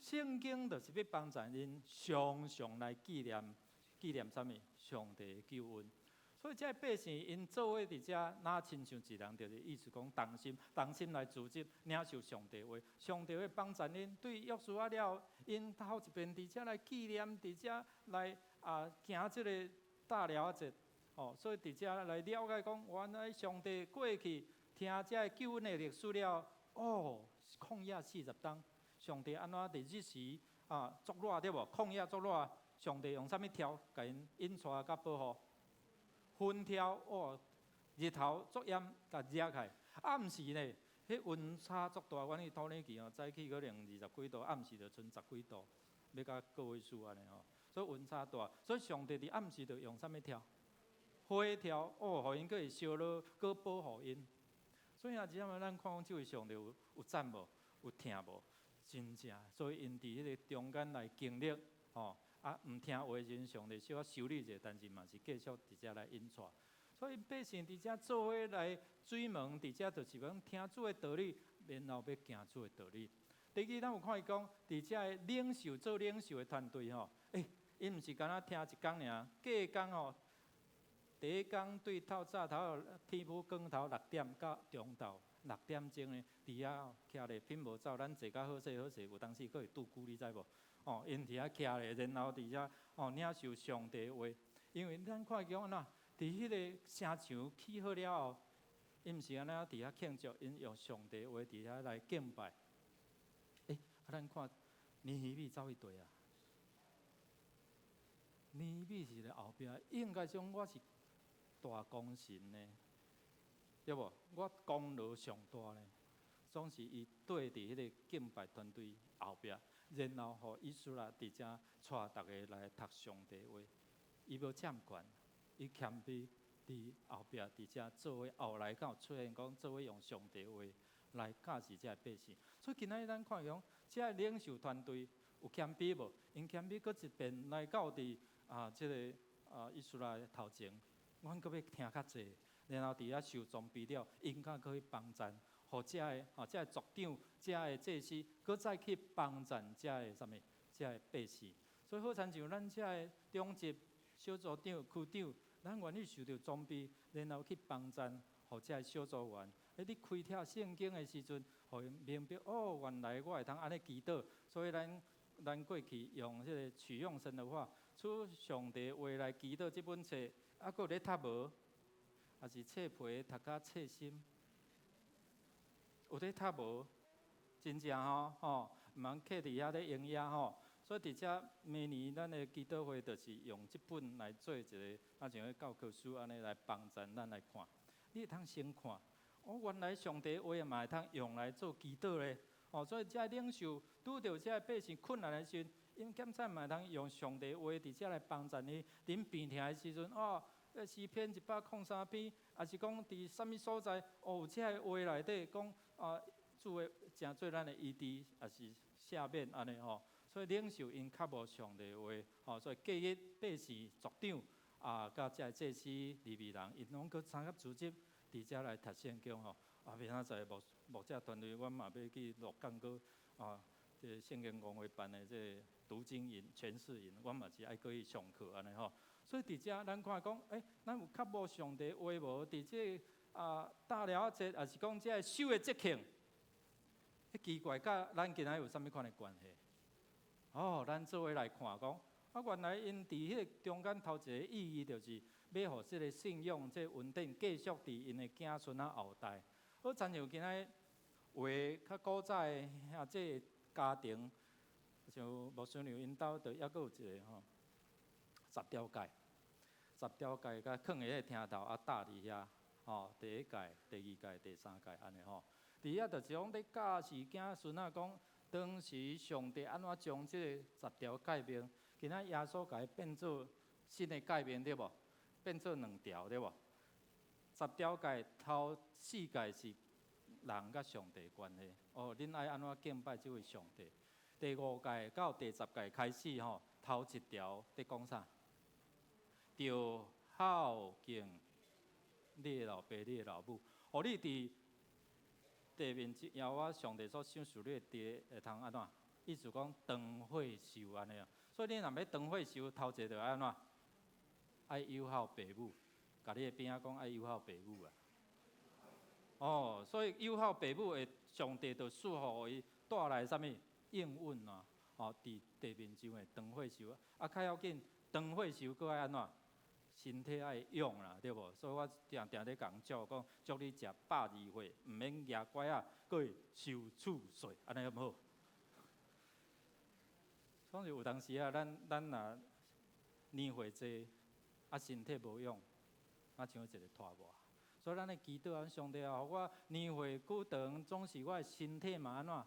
聖經就是欲幫助恁常常來紀念紀念啥物？上帝的救恩。所以這个百姓𪜶做伙佇遮，若親像一人，就是意思講同心同心來組織領受上帝話。上帝會幫助𪜶對約書亞了，𪜶頭一遍佇遮來紀念，佇遮來啊行這个大寮仔節，吼，所以佇遮來了解講，原來上帝過去聽這个救恩的歷史了，哦，曠野四十冬，上帝按怎佇日時啊足熱對無？曠野足熱，上帝用啥物柱共𪜶引帶佮保護？雲柱哦，日頭足炎，共遮開。暗時呢，彼溫差足大。阮去土耳其哦，早起可能二十幾度，暗時就賰十幾度，欲到個位數按呢吼。所以溫差大，所以上帝佇暗時就用啥物柱？火柱哦，予𪜶閣會燒落，閣保護𪜶。所以啊，這點咱看講這位上帝有有讚無？有疼無？真正，所以𪜶佇彼个中間來經歷，吼。啊，毋聽話時陣，上帝小可修理者，但是嘛是繼續佇遮來引帶。所以百姓佇遮做伙來水門，佇遮就是講聽主的道理，然後欲行主的道理。第二，咱有看伊講，佇遮的領袖做領袖的團隊吼，欸，𪜶毋是干焦聽一工爾，隔工吼，第一工對透早頭天母光頭六點到中晝六點鐘呢，佇遐徛咧品無走，咱坐較好勢好勢，有當時閣會拄久，你知無？哦，𪜶佇遐徛咧，然後佇遮哦領受上帝話，因為咱看見按怎，佇彼个城牆起好了後，𪜶毋是按呢佇遐慶祝，𪜶用上帝話佇遐來敬拜。欸，啊，咱看尼希米走去佗啊？尼希米是咧後壁，應該講我是大功臣呢，對無？我功勞上大呢，總是伊綴佇彼个敬拜團隊後壁。然後，予以斯拉佇遮帶逐家來讀上帝話，伊無佔權，伊謙卑佇後壁佇遮做伙，後來敢有出現講做伙用上帝話來教示這个百姓。所以今仔日咱看講，這个領袖團隊有謙卑無？𪜶謙卑閣一遍來到佇啊這个啊以斯拉頭前，阮閣欲聽較濟，然後佇遐受裝備了，𪜶敢閣去幫贊。予遮个吼，遮个族長、遮个祭司，閣再去幫贊遮个啥物？遮个百姓。所以好親像咱遮个長執、小組長、區長，咱願意受著裝備，然後去幫贊，予遮个小組員。欸，你開啟聖經的時陣，予𪜶明白哦，原來我會通按呢祈禱。所以咱咱過去用這个取用神的話，取上帝話來祈禱這本冊，猶閣有咧讀無？抑是冊皮讀甲冊心？有咧讀無？真正吼吼，毋通徛佇遐咧用野吼。所以佇遮明年咱的祈禱會就是用這本來做一个，啊像彼教科書按呢來幫助咱來看。你會通先看，哦，原來上帝話嘛會通用來做祈禱咧。哦，所以遮領袖拄著遮百姓困難的時陣，𪜶檢查嘛會通用上帝話佇遮來幫助伊。恁病疼的時陣，哦，詩篇103篇，抑是講佇啥物所在，哦，有這个話內底講啊，主的成做咱的醫治，抑是赦免按呢吼。所以領袖𪜶較無上帝話，吼，所以隔日百姓族長啊，佮遮祭司利未人，𪜶攏閣參合組織佇遮來讀聖經吼。啊，明仔載牧牧者團隊，阮嘛欲去鹿港閣啊，這个聖經公會辦的這个讀經營、詮釋營，阮嘛是愛閣去上課按呢吼。所以佇遮咱看講，欸，咱有較無上帝話無？佇這个啊大寮仔節，抑是講這个守的節慶，彼奇怪，佮咱今仔有啥物款的關係？哦，咱做伙來看講，啊，原來𪜶佇彼个中間頭一个意義，就是欲予這个信仰、這個恩典繼續佇𪜶的子孫仔後代。好，親像今仔話較古早的遐這个家庭，像牧師娘𪜶兜，就猶閣有一个吼十條誡，十條誡共囥佇彼個廳頭啊，搭佇遐，吼，第一誡、第二誡、第三誡按呢吼。佇遐就是講咧教示子孫仔講，當時上帝按怎將這個十條誡命，今仔耶穌共伊變做新的誡命對無？變做兩條對無？十條誡頭四誡是人佮上帝關係，哦，恁愛按怎敬拜這位上帝？第五誡到第十誡開始吼，頭一條佇講啥？著孝敬你的老爸、你的老母，予你佇地面耶和華上帝所賞賜你的地會通按怎？意思講長歲壽按呢啊。所以你若欲長歲壽，頭一个著愛按怎？愛友好爸母，共你的邊仔講愛友好爸母啊。哦，所以友好爸母的上帝就賜予伊帶來啥物應允啊？哦，佇地面上的長歲壽啊，較要緊長歲壽閣愛按怎？身體愛勇啦，對無？所以我定定咧共人祝講，祝你食120歲，毋免蜈拐仔，閣會受處歲，按呢好毋好？總是有當時啊，咱若年歲濟，啊身體無勇，啊像一个拖磨。所以咱咧祈禱啊，上帝啊，予我年歲久長，總是我的身體嘛按怎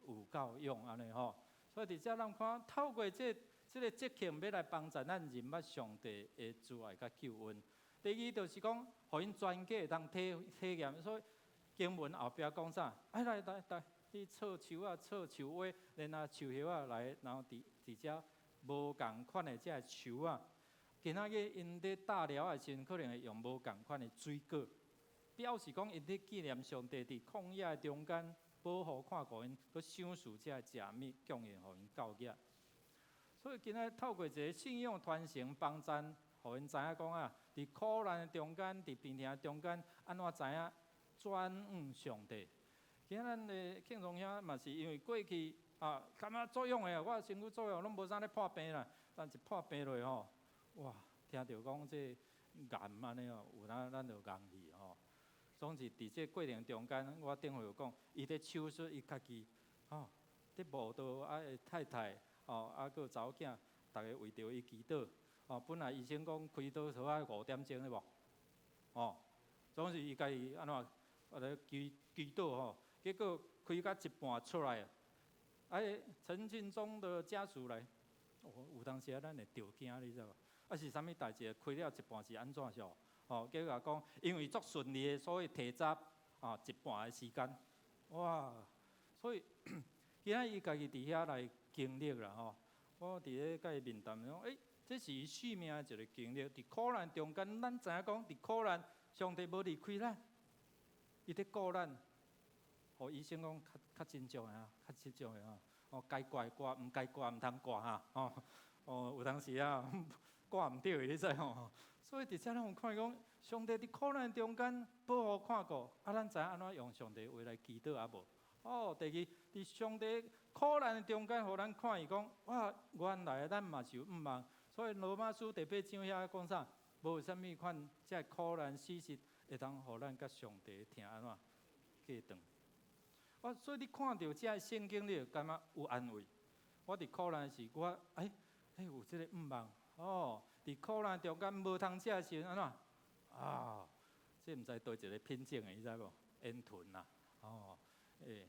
有夠勇按呢吼。所以佇遮咱看，透過這个節慶，欲來幫助咱認捌上帝的慈愛佮救恩。第二就是講，予𪜶全家會當體驗。所以經文後壁講啥？哎，來來來，你錯樹仔、錯樹花，然後樹葉仔來，然後佇遮無仝款的這个樹仔。今仔日𪜶佇打寮的時陣，可能會用無仝款的水果，表示講𪜶佇紀念上帝佇曠野的中間保護看顧𪜶，閣賞賜這个食物供應予𪜶夠額。所以今仔透過一个信仰傳承幫贊，予𪜶知影講啊，佇苦難的中間，佇病痛的中間，按怎知影轉向上帝。今仔咱的慶榮兄嘛是因為過去啊，感覺作用的，我身軀作用攏無啥咧破病啦，但一破病落吼，哇！聽著講這癌按呢哦，有當咱就戇去吼。總是佇這過程中間，我頂回有講，伊咧手術，伊家己吼，佇慕道啊，太太吼，啊，閣有查某囝，逐家為著伊祈禱。哦，本來醫生講開刀數愛5點鐘，對無？哦，總是伊家己按怎啊咧祈禱吼，結果開到一半出來，哎，陳慶忠的家屬來，哦，有當時啊，咱會著驚，你知無？啊是啥物代誌？開了一半是按怎說？哦，結果講因為足順利的，所以提早啊一半的時間，哇！所以今仔伊家己佇遐來經歷啦吼，我佇咧共伊面談講，欸，這是伊生命的一个經歷。佇苦難中間，咱知影講，佇苦難，上帝無離開咱，伊佇顧咱。予醫生講較較真少的啊，較真少的吼。哦，該掛的掛，毋該掛毋通掛哈。哦，哦，有當時啊，掛毋著的，你知吼。所以佇遮咱有看講，上帝佇苦難中間保護看顧，啊，咱知影按怎用上帝話來祈禱啊無？哦，第二，佇上帝苦難的中間，予咱看見講，哇，原來咱嘛是有向望。所以羅馬書第八章遐講啥？無啥物款，這苦難死實會當予咱佮上帝疼按怎隔斷。哦，所以你看著這聖經，你就感覺有安慰。我佇苦難時，我欸欸有這个向望。哦，佇苦難中間無通食的時陣按怎？啊，這毋知佗一个品種的，你知無？煙豚啦，哦，欸，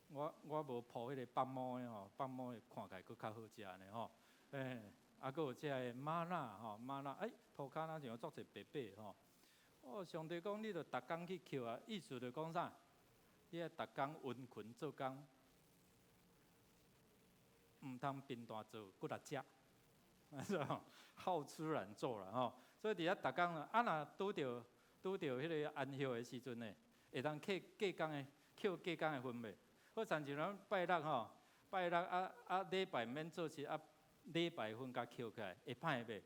我無鋪彼个放毛的吼，放毛的看起來閣較好食呢吼。欸，啊，閣有這个馬仔吼，馬仔，欸，塗跤若像足濟白白吼。哦，上帝講你著逐工去抾啊，意思就講啥？你愛逐工殷勤做工，毋通貧惰做，閣來食，是無？好吃懶做啦吼。所以佇遐逐工啊，若拄著彼个安息的時陣呢，會當扣隔工的，扣隔工的分袂？好親像咱拜六吼，拜六啊啊禮拜毋免做事啊，禮拜分共扣起來，會歹袂？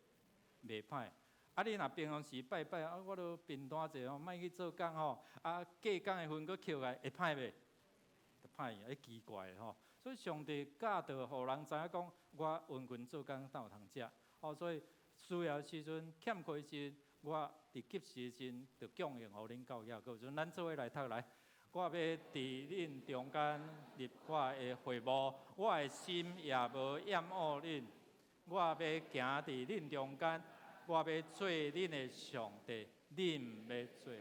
袂歹。啊，你若平常時拜拜啊，我都貧惰者吼，莫去做工吼，啊隔工的分閣扣起來，會歹袂？就歹，欸奇怪吼。所以上帝教導予人知影講，我殷勤做工，才有通食。哦，所以需要時陣欠缺時，我佇及時時陣就供應予恁夠額夠陣，咱做伙來讀來。我欲佇恁中間立我的會幕，我的心也無厭惡恁。我欲行佇恁中間，我欲做恁的上帝，恁欲做。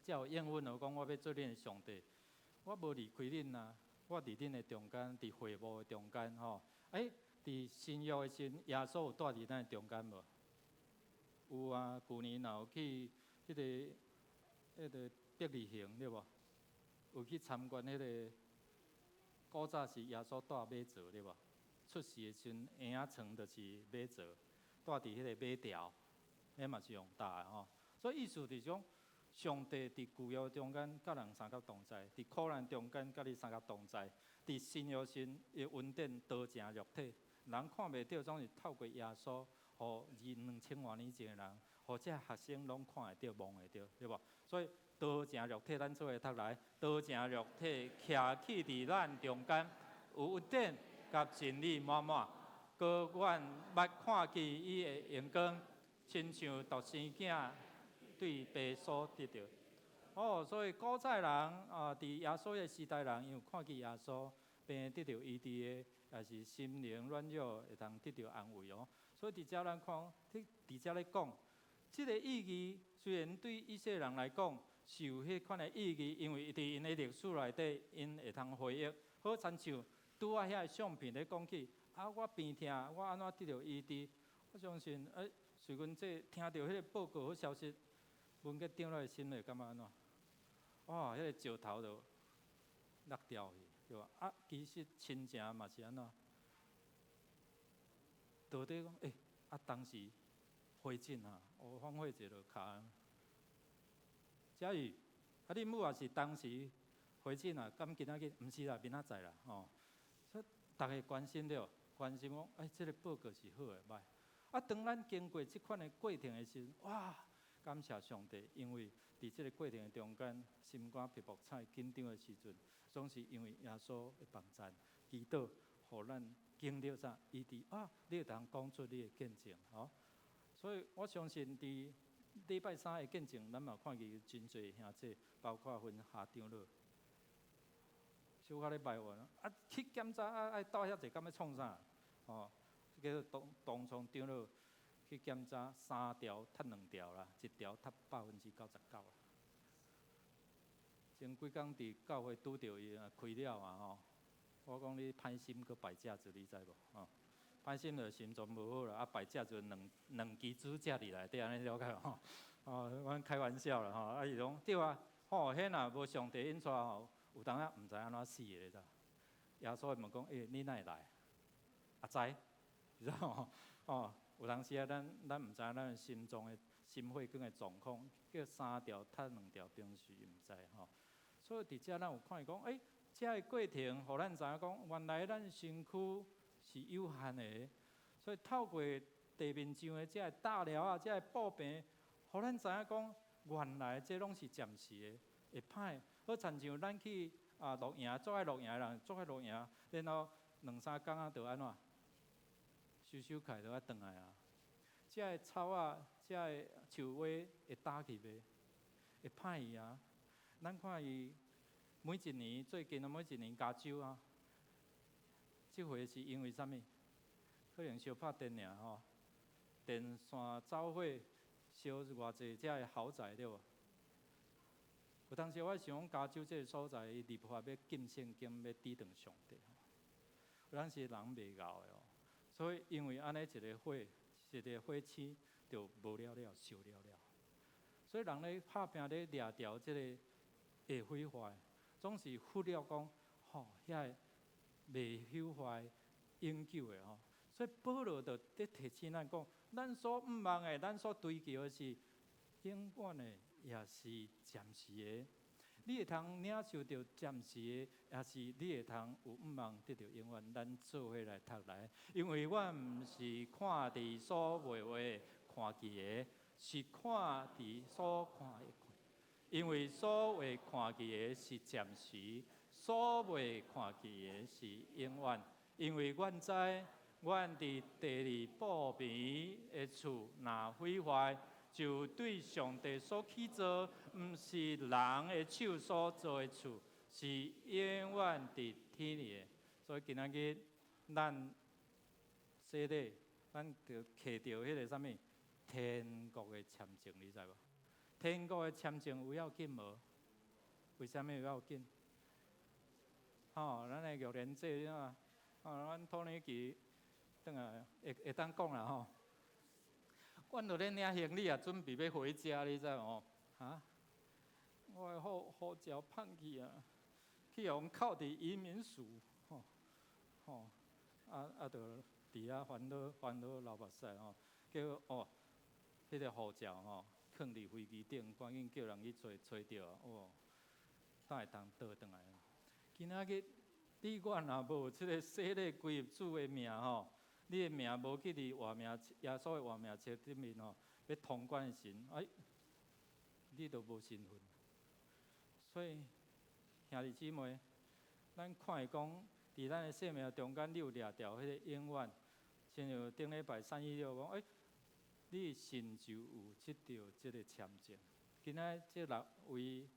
這有應允就講，我欲做恁的上帝，我無離開恁啊，我佇恁的中間，佇會幕的中間吼。欸，佇新約的時陣，耶穌有蹛佇咱的中間無？有啊，舊年若有去彼個伯利恆對無？有去參觀彼個古早是耶穌蹛馬槽對無？出世的時陣，嬰仔床就是馬槽，蹛佇彼個馬槽，彼嘛是用搭的吼。所以意思就是講，上帝佇舊約中間佮人相佮同在，佇苦難中間佮你相佮同在，佇新約時伊恩典道成肉體，人看袂著，總是透過耶穌，予2000外年前的人，予這學生攏看會著、摸會著，對無？所以道成肉體，咱做伙讀來，道成肉體，徛起佇咱中間，有恩典佮真理滿滿，閣阮捌看見伊的榮光，親像獨生囝對父所得著。哦，所以古早人啊，佇耶穌的時代人，因有看見耶穌，病得著醫治的，也是心靈軟弱會通得著安慰哦。所以佇遮咱看，佇遮咧講，這个意義雖然對以色列人來講是有彼款的意義，因為佇𪜶的歷史內底，𪜶會通回憶。好親像拄仔遐个相片咧講起，啊，我病疼，我按怎得著醫治？我相信，欸，隨阮這聽著彼个報告好消息，文杰長老的心會感覺按怎？哇，彼个石頭就落掉去，對吧？啊，其實親情嘛是按怎？到底講，欸，啊，當時回診啊，我方慧姐就卡。嘉宇，啊，恁母也是當時回診啊？敢今仔日？毋是啦，明仔載啦，吼。所以逐家關心著，關心講，欸，這个報告是好的歹？啊，當咱經過這款的過程的時陣，哇！感謝上帝，因為佇這个過程的中間，心肝脾腹菜緊張的時陣，總是因為耶穌的幫贊、祈禱，予咱經歷啥醫治啊！你會當講出你的見證，吼。所以我相信佇禮拜三的見證，咱嘛看見真濟兄弟，包括阮夏長老，小可咧埋怨啊，去檢查啊，愛鬥遐濟，敢欲創啥？吼，叫做當當創長老去檢查三條脫兩條啦，一條脫99%啦。前幾工佇教會拄著伊啊，開了啊吼，我講你歹心閣敗食子，你知無？吼，歹心就心臟無好啦，啊敗食就兩兩支主食佇內底，按呢了解無？吼，阮開玩笑啦吼，啊伊講對啊，吼，彼若無上帝引帶吼，有當仔毋知按怎死的，你知？耶穌會問講，欸，你哪會來？阿知，你知無？吼，有當時啊，咱毋知影咱心臟的心血管的狀況，叫三條脫兩條，平時毋知吼。所以佇遮咱有看見講，欸，這个過程，予咱知影講，原來咱身軀是有限的，所以透過地面上的這个搭料啊，這个布棚，予咱知影講，原來這攏是暫時的，會歹。好親像咱去啊露營，足愛露營的人，足愛露營，然後兩三工啊，就按怎收收起來就愛轉來啊。這个草仔，這个樹花會焦去袂？會歹去啊！咱看伊每一年最近啊，每一年加州啊，這回是因為啥物？可能燒拍電爾吼，電線走火燒偌濟這个豪宅對無？有當時我想講，加州這个所在，伊立法欲禁聖經，欲抵擋上帝。有當時人袂𠢕的哦，所以因為按呢一个火，一个火星就無了了，燒了了。所以人咧拍拚咧掠著這个會毀壞，總是忽略講，吼，遐个袂朽壞、永久的吼。所以保羅就佇提醒咱講，咱所向望的，咱所追求的是永遠的，抑是暫時的。你會通領受著暫時的，抑是你會通有向望得著永遠。咱做伙來讀來，因為阮毋是看佇所袂會看見的，是看佇所看會見。因為所會看見的是暫時，所袂看見的是永遠。因為阮知，阮佇地裡布棚的厝若毀壞，就對上帝所起造，毋是人的手所造的厝，是永遠佇天裡的。所以今仔日咱洗禮，咱就揢著彼个啥物天國的簽證，你知無？天國的簽證有要緊無？為啥物有要緊？吼，咱的玉蓮姐啊，吼，阮土耳其轉來會會當講啦吼。阮就咧領行李啊，準備欲回家，你知無？哈？我的護照放去啊，去予人扣佇移民署，吼吼，啊啊，就佇遐煩惱煩惱流目屎吼，結果哦，彼个護照吼，囥佇飛機頂，趕緊叫人去揣揣著，哦，才會當倒轉來。今仔日你我若無這个洗禮歸入主的名吼，你的名無記佇活命耶穌的活命冊頂面吼，欲通關的時，哎，你就無身份。所以兄弟姊妹，咱看會講，佇咱的生命中間，你有掠著彼个永遠，親像頂禮拜316講，欸，你信就有得著這个簽證。今仔這六位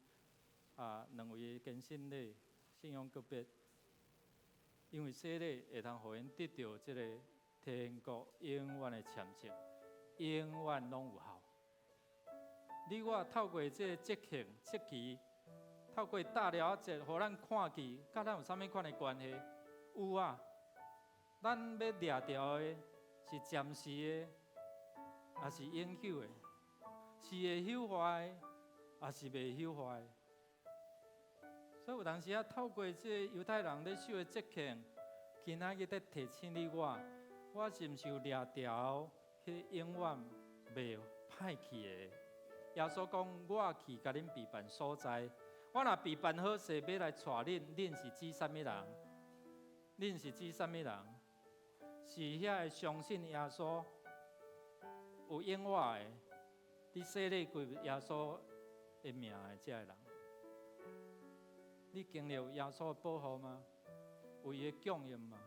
啊，兩位堅信禮信仰告別，因為洗禮會通予𪜶得著這个天國永遠的簽證，永遠攏有效。你我透過這個節慶節期，透過大寮仔節，予咱看見，佮咱有啥物款的關係？有啊，咱欲掠著的是暫時的，抑是永久的？是會朽壞，抑是袂朽壞？所以有當時啊，透過這個猶太人咧守的節慶，今仔日佇提醒你我，我是毋是有掠著彼個永遠袂歹去的？耶穌講：我去共恁備辦所在，我若備辦好勢，欲來帶恁，恁是指啥物人？恁是指啥物人？是遐个相信耶穌有永活的，佇洗禮歸入耶穌的名的這个人。你經歷耶穌的保護嗎？有伊的供應嗎？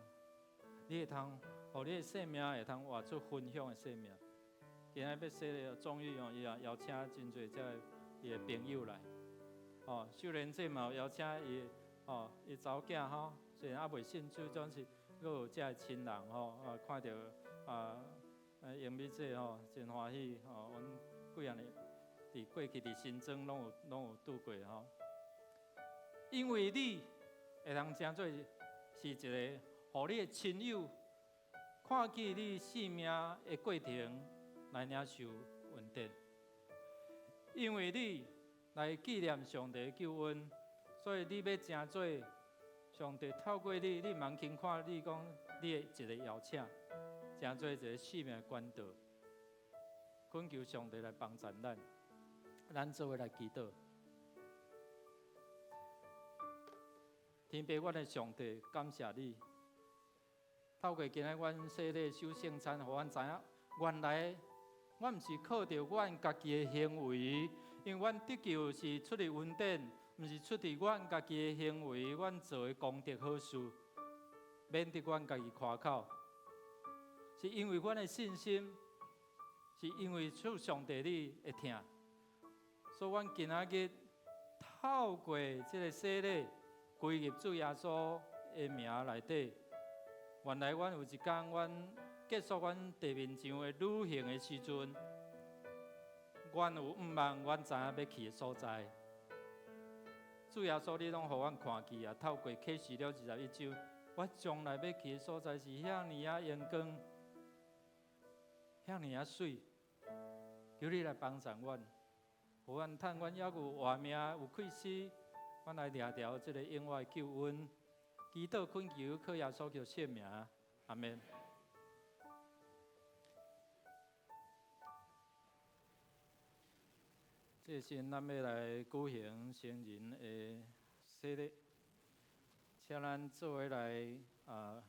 你會通，予你的生命會通活出分享的生命。今仔欲洗禮，終於哦，伊也邀請真濟這个伊的朋友來。哦，秀蓮姐嘛有邀請伊，哦，伊查某囝吼，雖然猶未信主，總是閣有這个親人吼，啊，看著啊，英美姐吼，真歡喜吼，阮幾仔年佇過去佇新莊攏有拄過吼。因為你會通成做是一個，予你的親友看見你生命的過程來領受恩典。因為你來紀念上帝的救恩，所以你欲成做上帝透過你，你毋通輕看你講你的一個邀請，成做一個生命的管道，懇求上帝來幫助咱，咱做伙來祈禱。天父，阮的上帝，感謝你，透過今日阮洗禮守聖餐，予阮知影，原來阮毋是靠著阮家己的行為，因為阮得救是出於恩典，毋是出佇阮家己的行為，阮做的功德好事，免得阮家己誇口，是因為阮的信心，是因為出上帝你會疼，所以阮今仔日透過這个洗禮，歸入主耶穌的名內底。原來阮有一工，阮結束阮地面上的旅行的時陣，阮有向望，阮知影欲去的所在。主耶穌，你攏予阮看見啊！透過啟示錄21章，我將來欲去的所在是遐爾仔榮光，遐爾仔媠。求你來幫助阮，予阮趁阮猶有活命有氣息，阮來掠著這个永遠的救恩。祈禱懇求，靠耶穌基督聖名，阿們。這時咱欲來舉行成人的洗禮，請咱做伙來啊，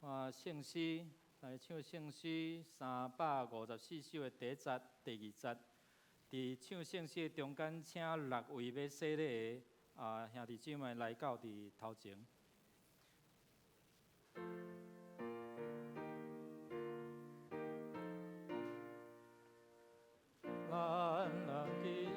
看聖詩，來唱聖詩354首的第一節、第二節。佇唱聖詩的中間，請六位欲洗禮的啊兄弟姊妹來到佇頭前。咱人去。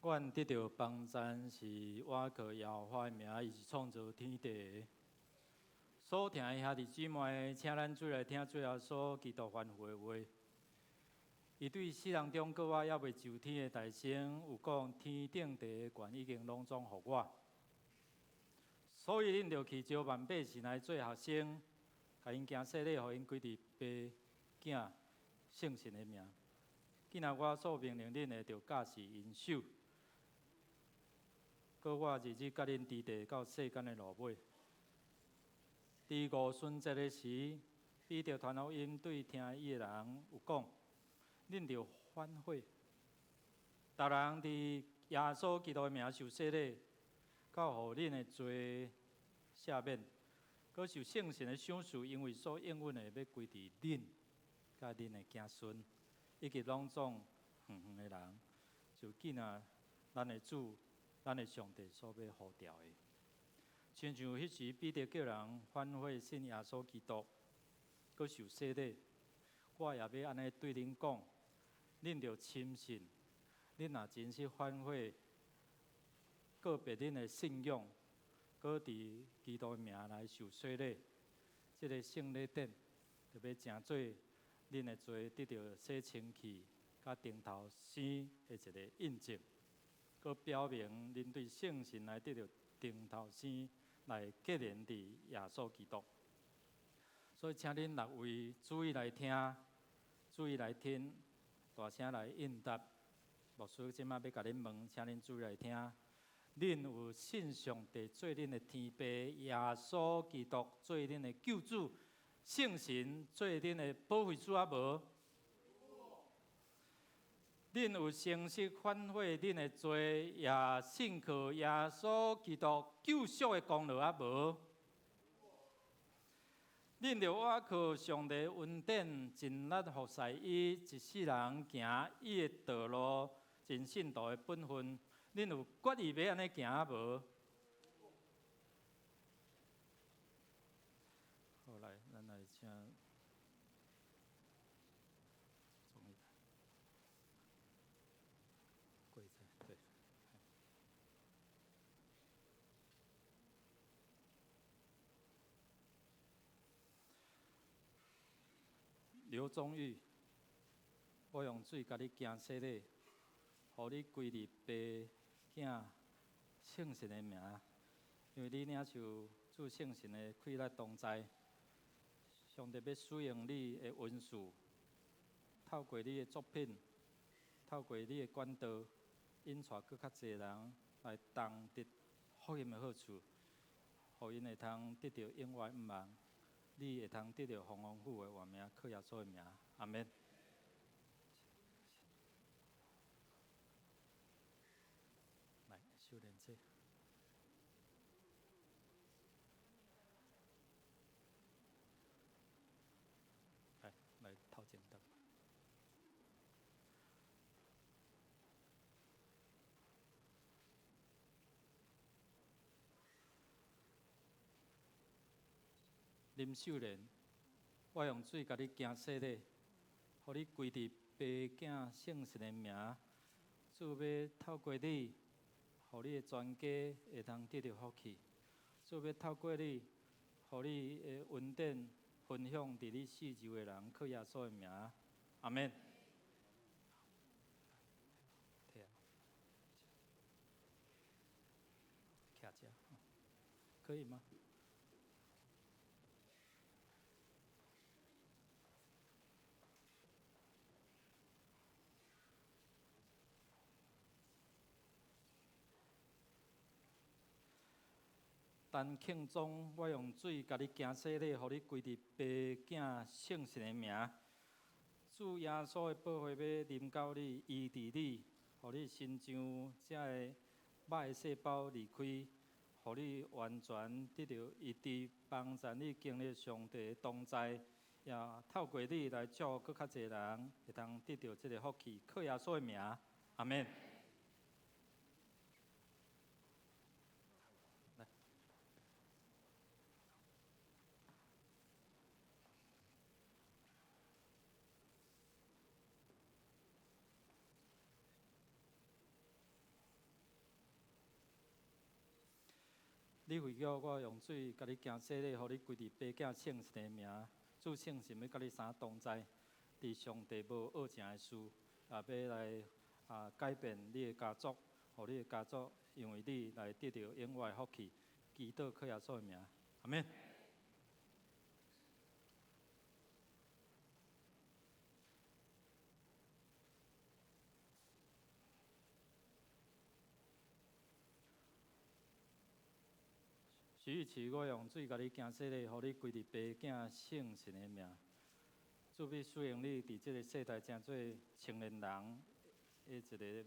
阮得著幫贊是倚靠耶和華的名，伊是創造天地的。所聽的兄弟姊妹，請咱做來聽主耶穌基督吩咐的話。伊對世人中閣我猶未就天的大聲有講，天頂地的權已經攏總予我。所以恁著去招萬百姓來做學生，共𪜶行洗禮，予𪜶歸佇父、囝、聖神的名。囝仔我所命令恁的，著教示𪜶守。閣我日日佮恁佇地到世間的落尾。佇五旬節的時，彼得傳福音對聽伊的人有講：恁著反悔，逐人佇耶穌基督的名受洗禮，到予恁的罪赦免，閣受聖神的賞賜，因為所應允的欲歸佇恁，佮恁的子孫，以及攏總遠遠的人，就見啊，咱的主。咱的上帝所欲呼召的，親像彼時彼得叫人反悔信耶穌基督，閣受洗禮，我也欲按呢對恁講，恁著深信，恁若真實反悔，告別恁的信仰，閣佇基督的名來受洗禮，這个聖禮典就欲成做恁的罪得著洗清氣，佮重頭生的一个印證。閣表明恁對聖神來得著重頭生來結連佇耶穌基督。所以，請恁六位注意來聽，注意來聽，大聲來應答。牧師這擺欲共恁問，請恁注意來聽。恁有信上帝做恁的天父，耶穌基督做恁的救主，聖神做恁的保惠師啊無？恁有誠實反悔恁的罪，也信靠耶穌基督救贖的功勞啊無？恁著倚靠上帝恩典，盡力服侍伊，一世人行伊的道路，盡信徒的本分。恁有決意欲按呢行啊無？好，來，咱來請。對。劉宗玉，我用水共你行洗禮，予你歸入父、囝、圣神的名，因为你领受主圣神的气力同在，上帝欲使用你的恩赐，透过你的作品，透过你的管道，引带阁较济人来同得福音的好处，予𪜶会通得著永远盼望，你会通得著丰丰富的活命，靠耶稣的名，阿免。来，修炼者。来，来头前等。林秀莲，我用水共你行洗礼，予你归伫爸囝圣神的名，主欲透过你，予你的全家会通得著福气。主欲透过你，予你的恩典分享伫你四周的人，靠耶稣的名，阿免。徛遮，可以吗？陈庆忠，我用水共你行洗礼，予你归伫爸囝圣神的名。主耶稣的宝血欲临到你，医治你，予你身上遮个歹的细胞离开，予你完全得著医治，帮助你经历上帝的同在，也透过你来祝福阁较济人会通得著这个福气，靠耶稣的名，阿免。你为叫我用水共你行洗礼，予你归伫爸囝圣神的名，主圣神欲佮你三同在，伫上帝无恶成的事，也欲来改变你的家族，予你的家族因为你来得著永远的福气。祈祷靠耶稣的名，阿免。徐玉琪，我用水共你行洗礼，予你归伫爸囝圣神的名。主欲使用你伫这个世代，成做青年人的一个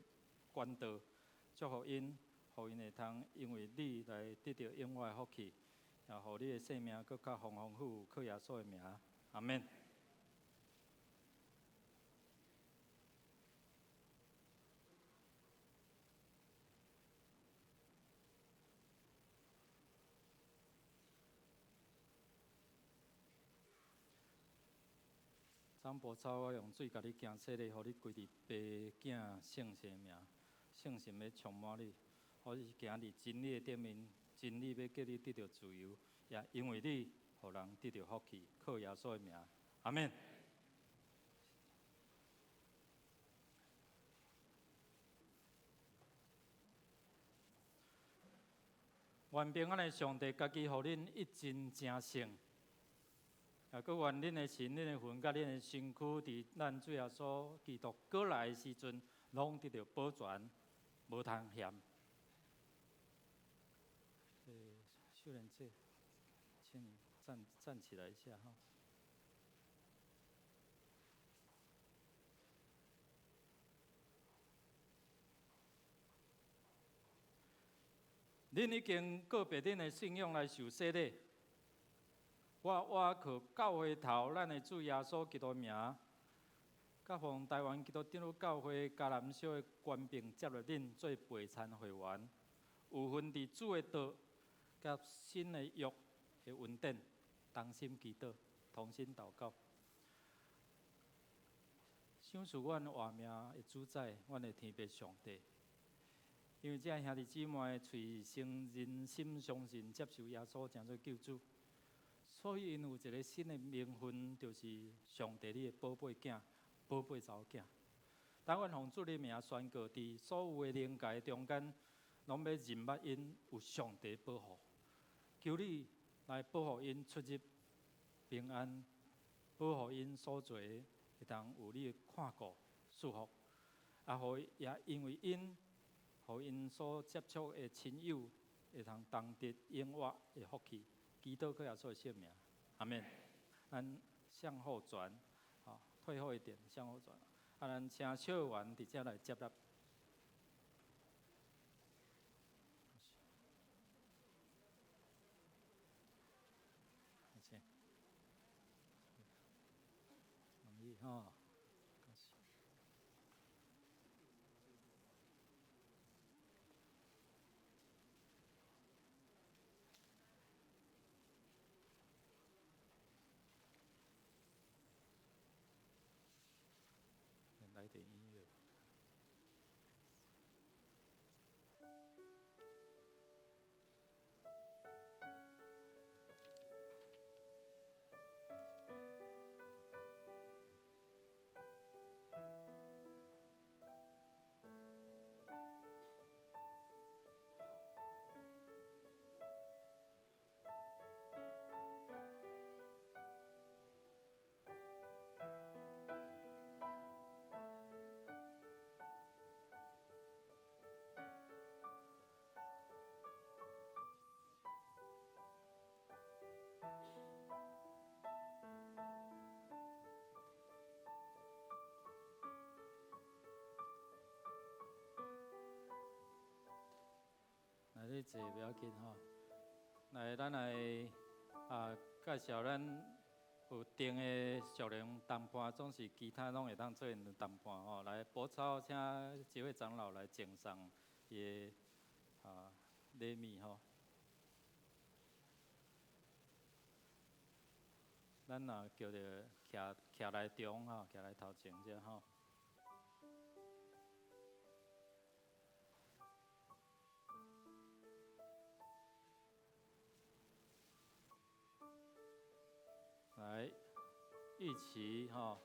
管道，祝福𪜶，予𪜶会通因为你来得著永远的福气，也予你的生命阁较丰丰富富，靠耶稣的名，阿免。张伯超，我用水共你行洗礼，予你归伫爸囝圣神的名，圣神欲充满你，予你行伫真理的顶面，真理欲叫你得著自由，也因为你，予人得著福气，靠耶稣的名，阿免。愿平安的上帝家己予恁一真成圣。也阁愿恁的心、恁的魂、佮恁的身躯，伫咱主耶稣基督阁来的时阵，拢得著保全，无通嫌。秀莲姐，请你站起来一下哈。恁已经告别恁的信仰来受洗礼。我倚靠教会头，咱的主耶稣基督名，佮奉台湾基督长老教会嘉南小的权柄接纳恁做陪餐会员，有份伫主的道佮新的约的恩典，同心祈祷，同心祷告。赏赐阮活命的主宰，阮的天父上帝。因为这兄弟姊妹喙承认心相信接受耶稣成做救主。所以，𪜶有一个新的名分，就是上帝你的宝贝囝、宝贝查某囝。当阮奉主的名宣告，伫所有的灵界中间，攏欲認捌𪜶有上帝保護，求你來保護𪜶出入平安，保護𪜶所做的會當有你的看顧祝福，啊，予也因為𪜶，予𪜶所接觸的親友會通同得永活的福氣，祈禱靠耶穌的聖名，阿們。咱向後轉，好，退後一點，向後轉。啊，咱請小員佇遮來接納。請，容易吼。來點音樂。來，你坐不要緊吼。來，咱來啊介紹咱有定的屬靈同伴，總是其他攏會當做𪜶的同伴吼。來，博超請幾位長老來贈送伊的啊禮物吼。咱若叫著徛徛來中吼，徛來頭前遮吼。來，一起吼，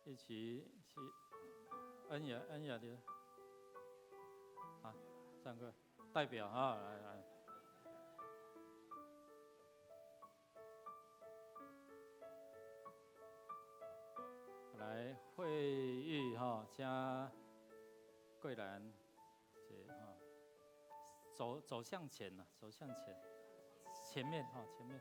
一起是恩雅恩雅的，啊，三個代表哈，來來。來會議吼，請桂蘭姐哈，走走向前吶，走向前，前面哈，前面。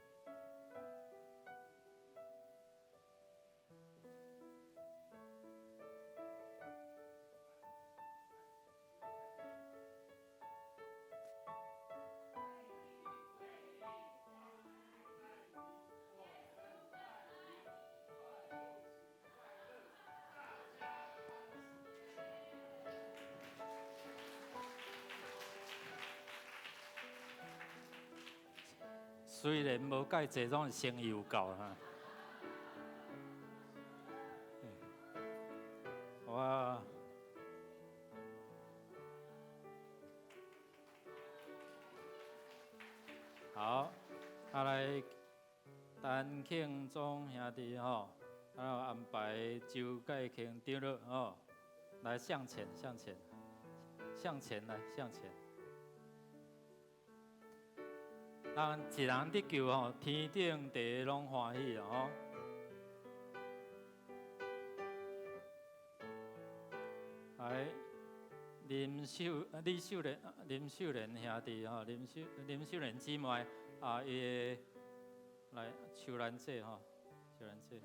雖然無蓋濟，總是誠意有夠哈。哇！好，啊來，陳慶忠兄弟吼，啊安排周蓋慶長老吼，來向前，向前，向前來，向前。人一人得救吼，天頂地攏歡喜哦。來，林秀、李秀蓮、林秀蓮兄弟吼，林秀、林秀蓮姊妹啊，伊來秋蘭姐吼，秋蘭姐。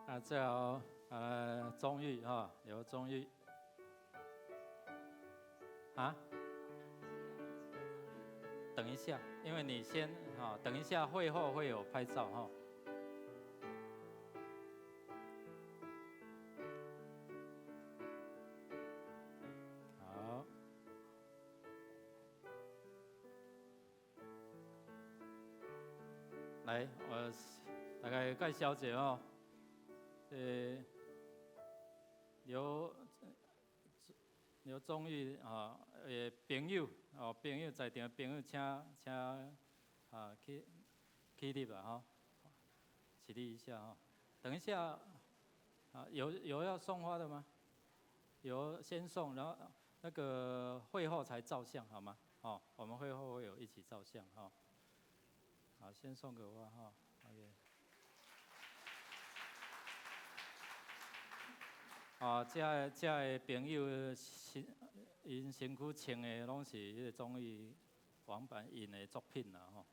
啊，最後，鍾玉哈，劉鍾玉，啊？等一下，因為你先哈，等一下會後會有拍照哈。好，來，我大概介紹一下哦。劉宗玉啊，的朋友哦，朋友在場的朋友請請啊起起立啦吼，起立一下哈。等一下啊，有要送花的嗎？有先送，然後那個會後才照相好嗎？哦，我們會後會有一起照相哈。好，先送個花哈，OK。啊，這个朋友身𪜶身軀穿的攏是彼個綜藝網版印的作品啦吼，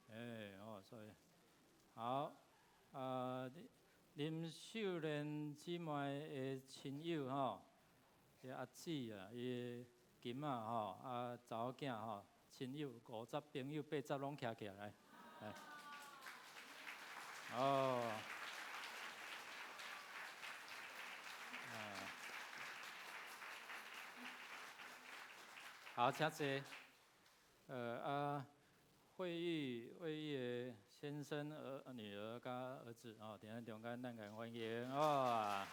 欸哦，所以好啊，林秀蓮姊妹的親友吼，這阿姊啊，伊的金仔吼，啊查某囝吼，親友50朋友80攏徛起來，來，哦。好，請坐。惠玉，惠玉的先生、兒女兒佮兒子哦，佇咱中間，咱共歡迎哦。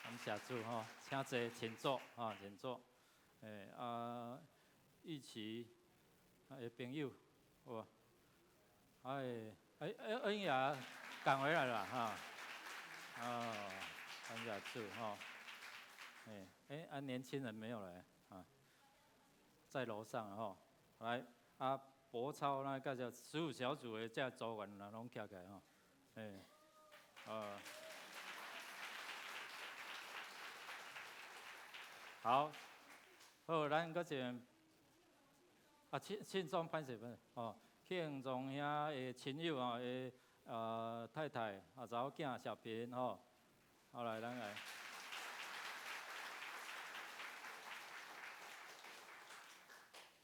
感謝主吼，請坐，請坐，啊，請坐。欸，啊，玉琪，啊，的朋友，有無？哎，哎，哎，恩雅趕回來了哈。哦，感謝主吼。哎，哎，啊，年輕人沒有來啊，在樓上吼，來，啊，博超那個叫15小組的這組員啦，攏徛起來吼，哎，啊，好，好，咱閣一個，啊，慶慶宗歹勢歹勢，哦，慶宗兄的親友哦，的太太啊，查某囝小平吼，好來，咱來。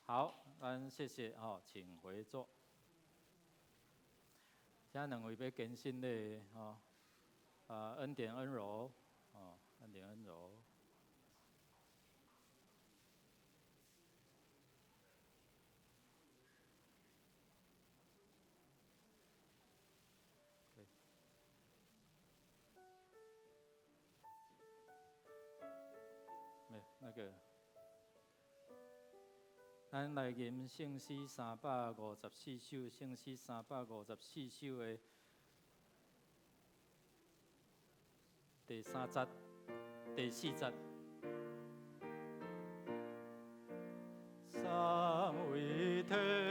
好，咱謝謝吼，請回座。這兩位欲堅信的吼，啊，恩典恩柔，哦，恩典恩柔。沒那個。咱來吟聖詩354首，聖詩354首的第三節、第四節。三位一體。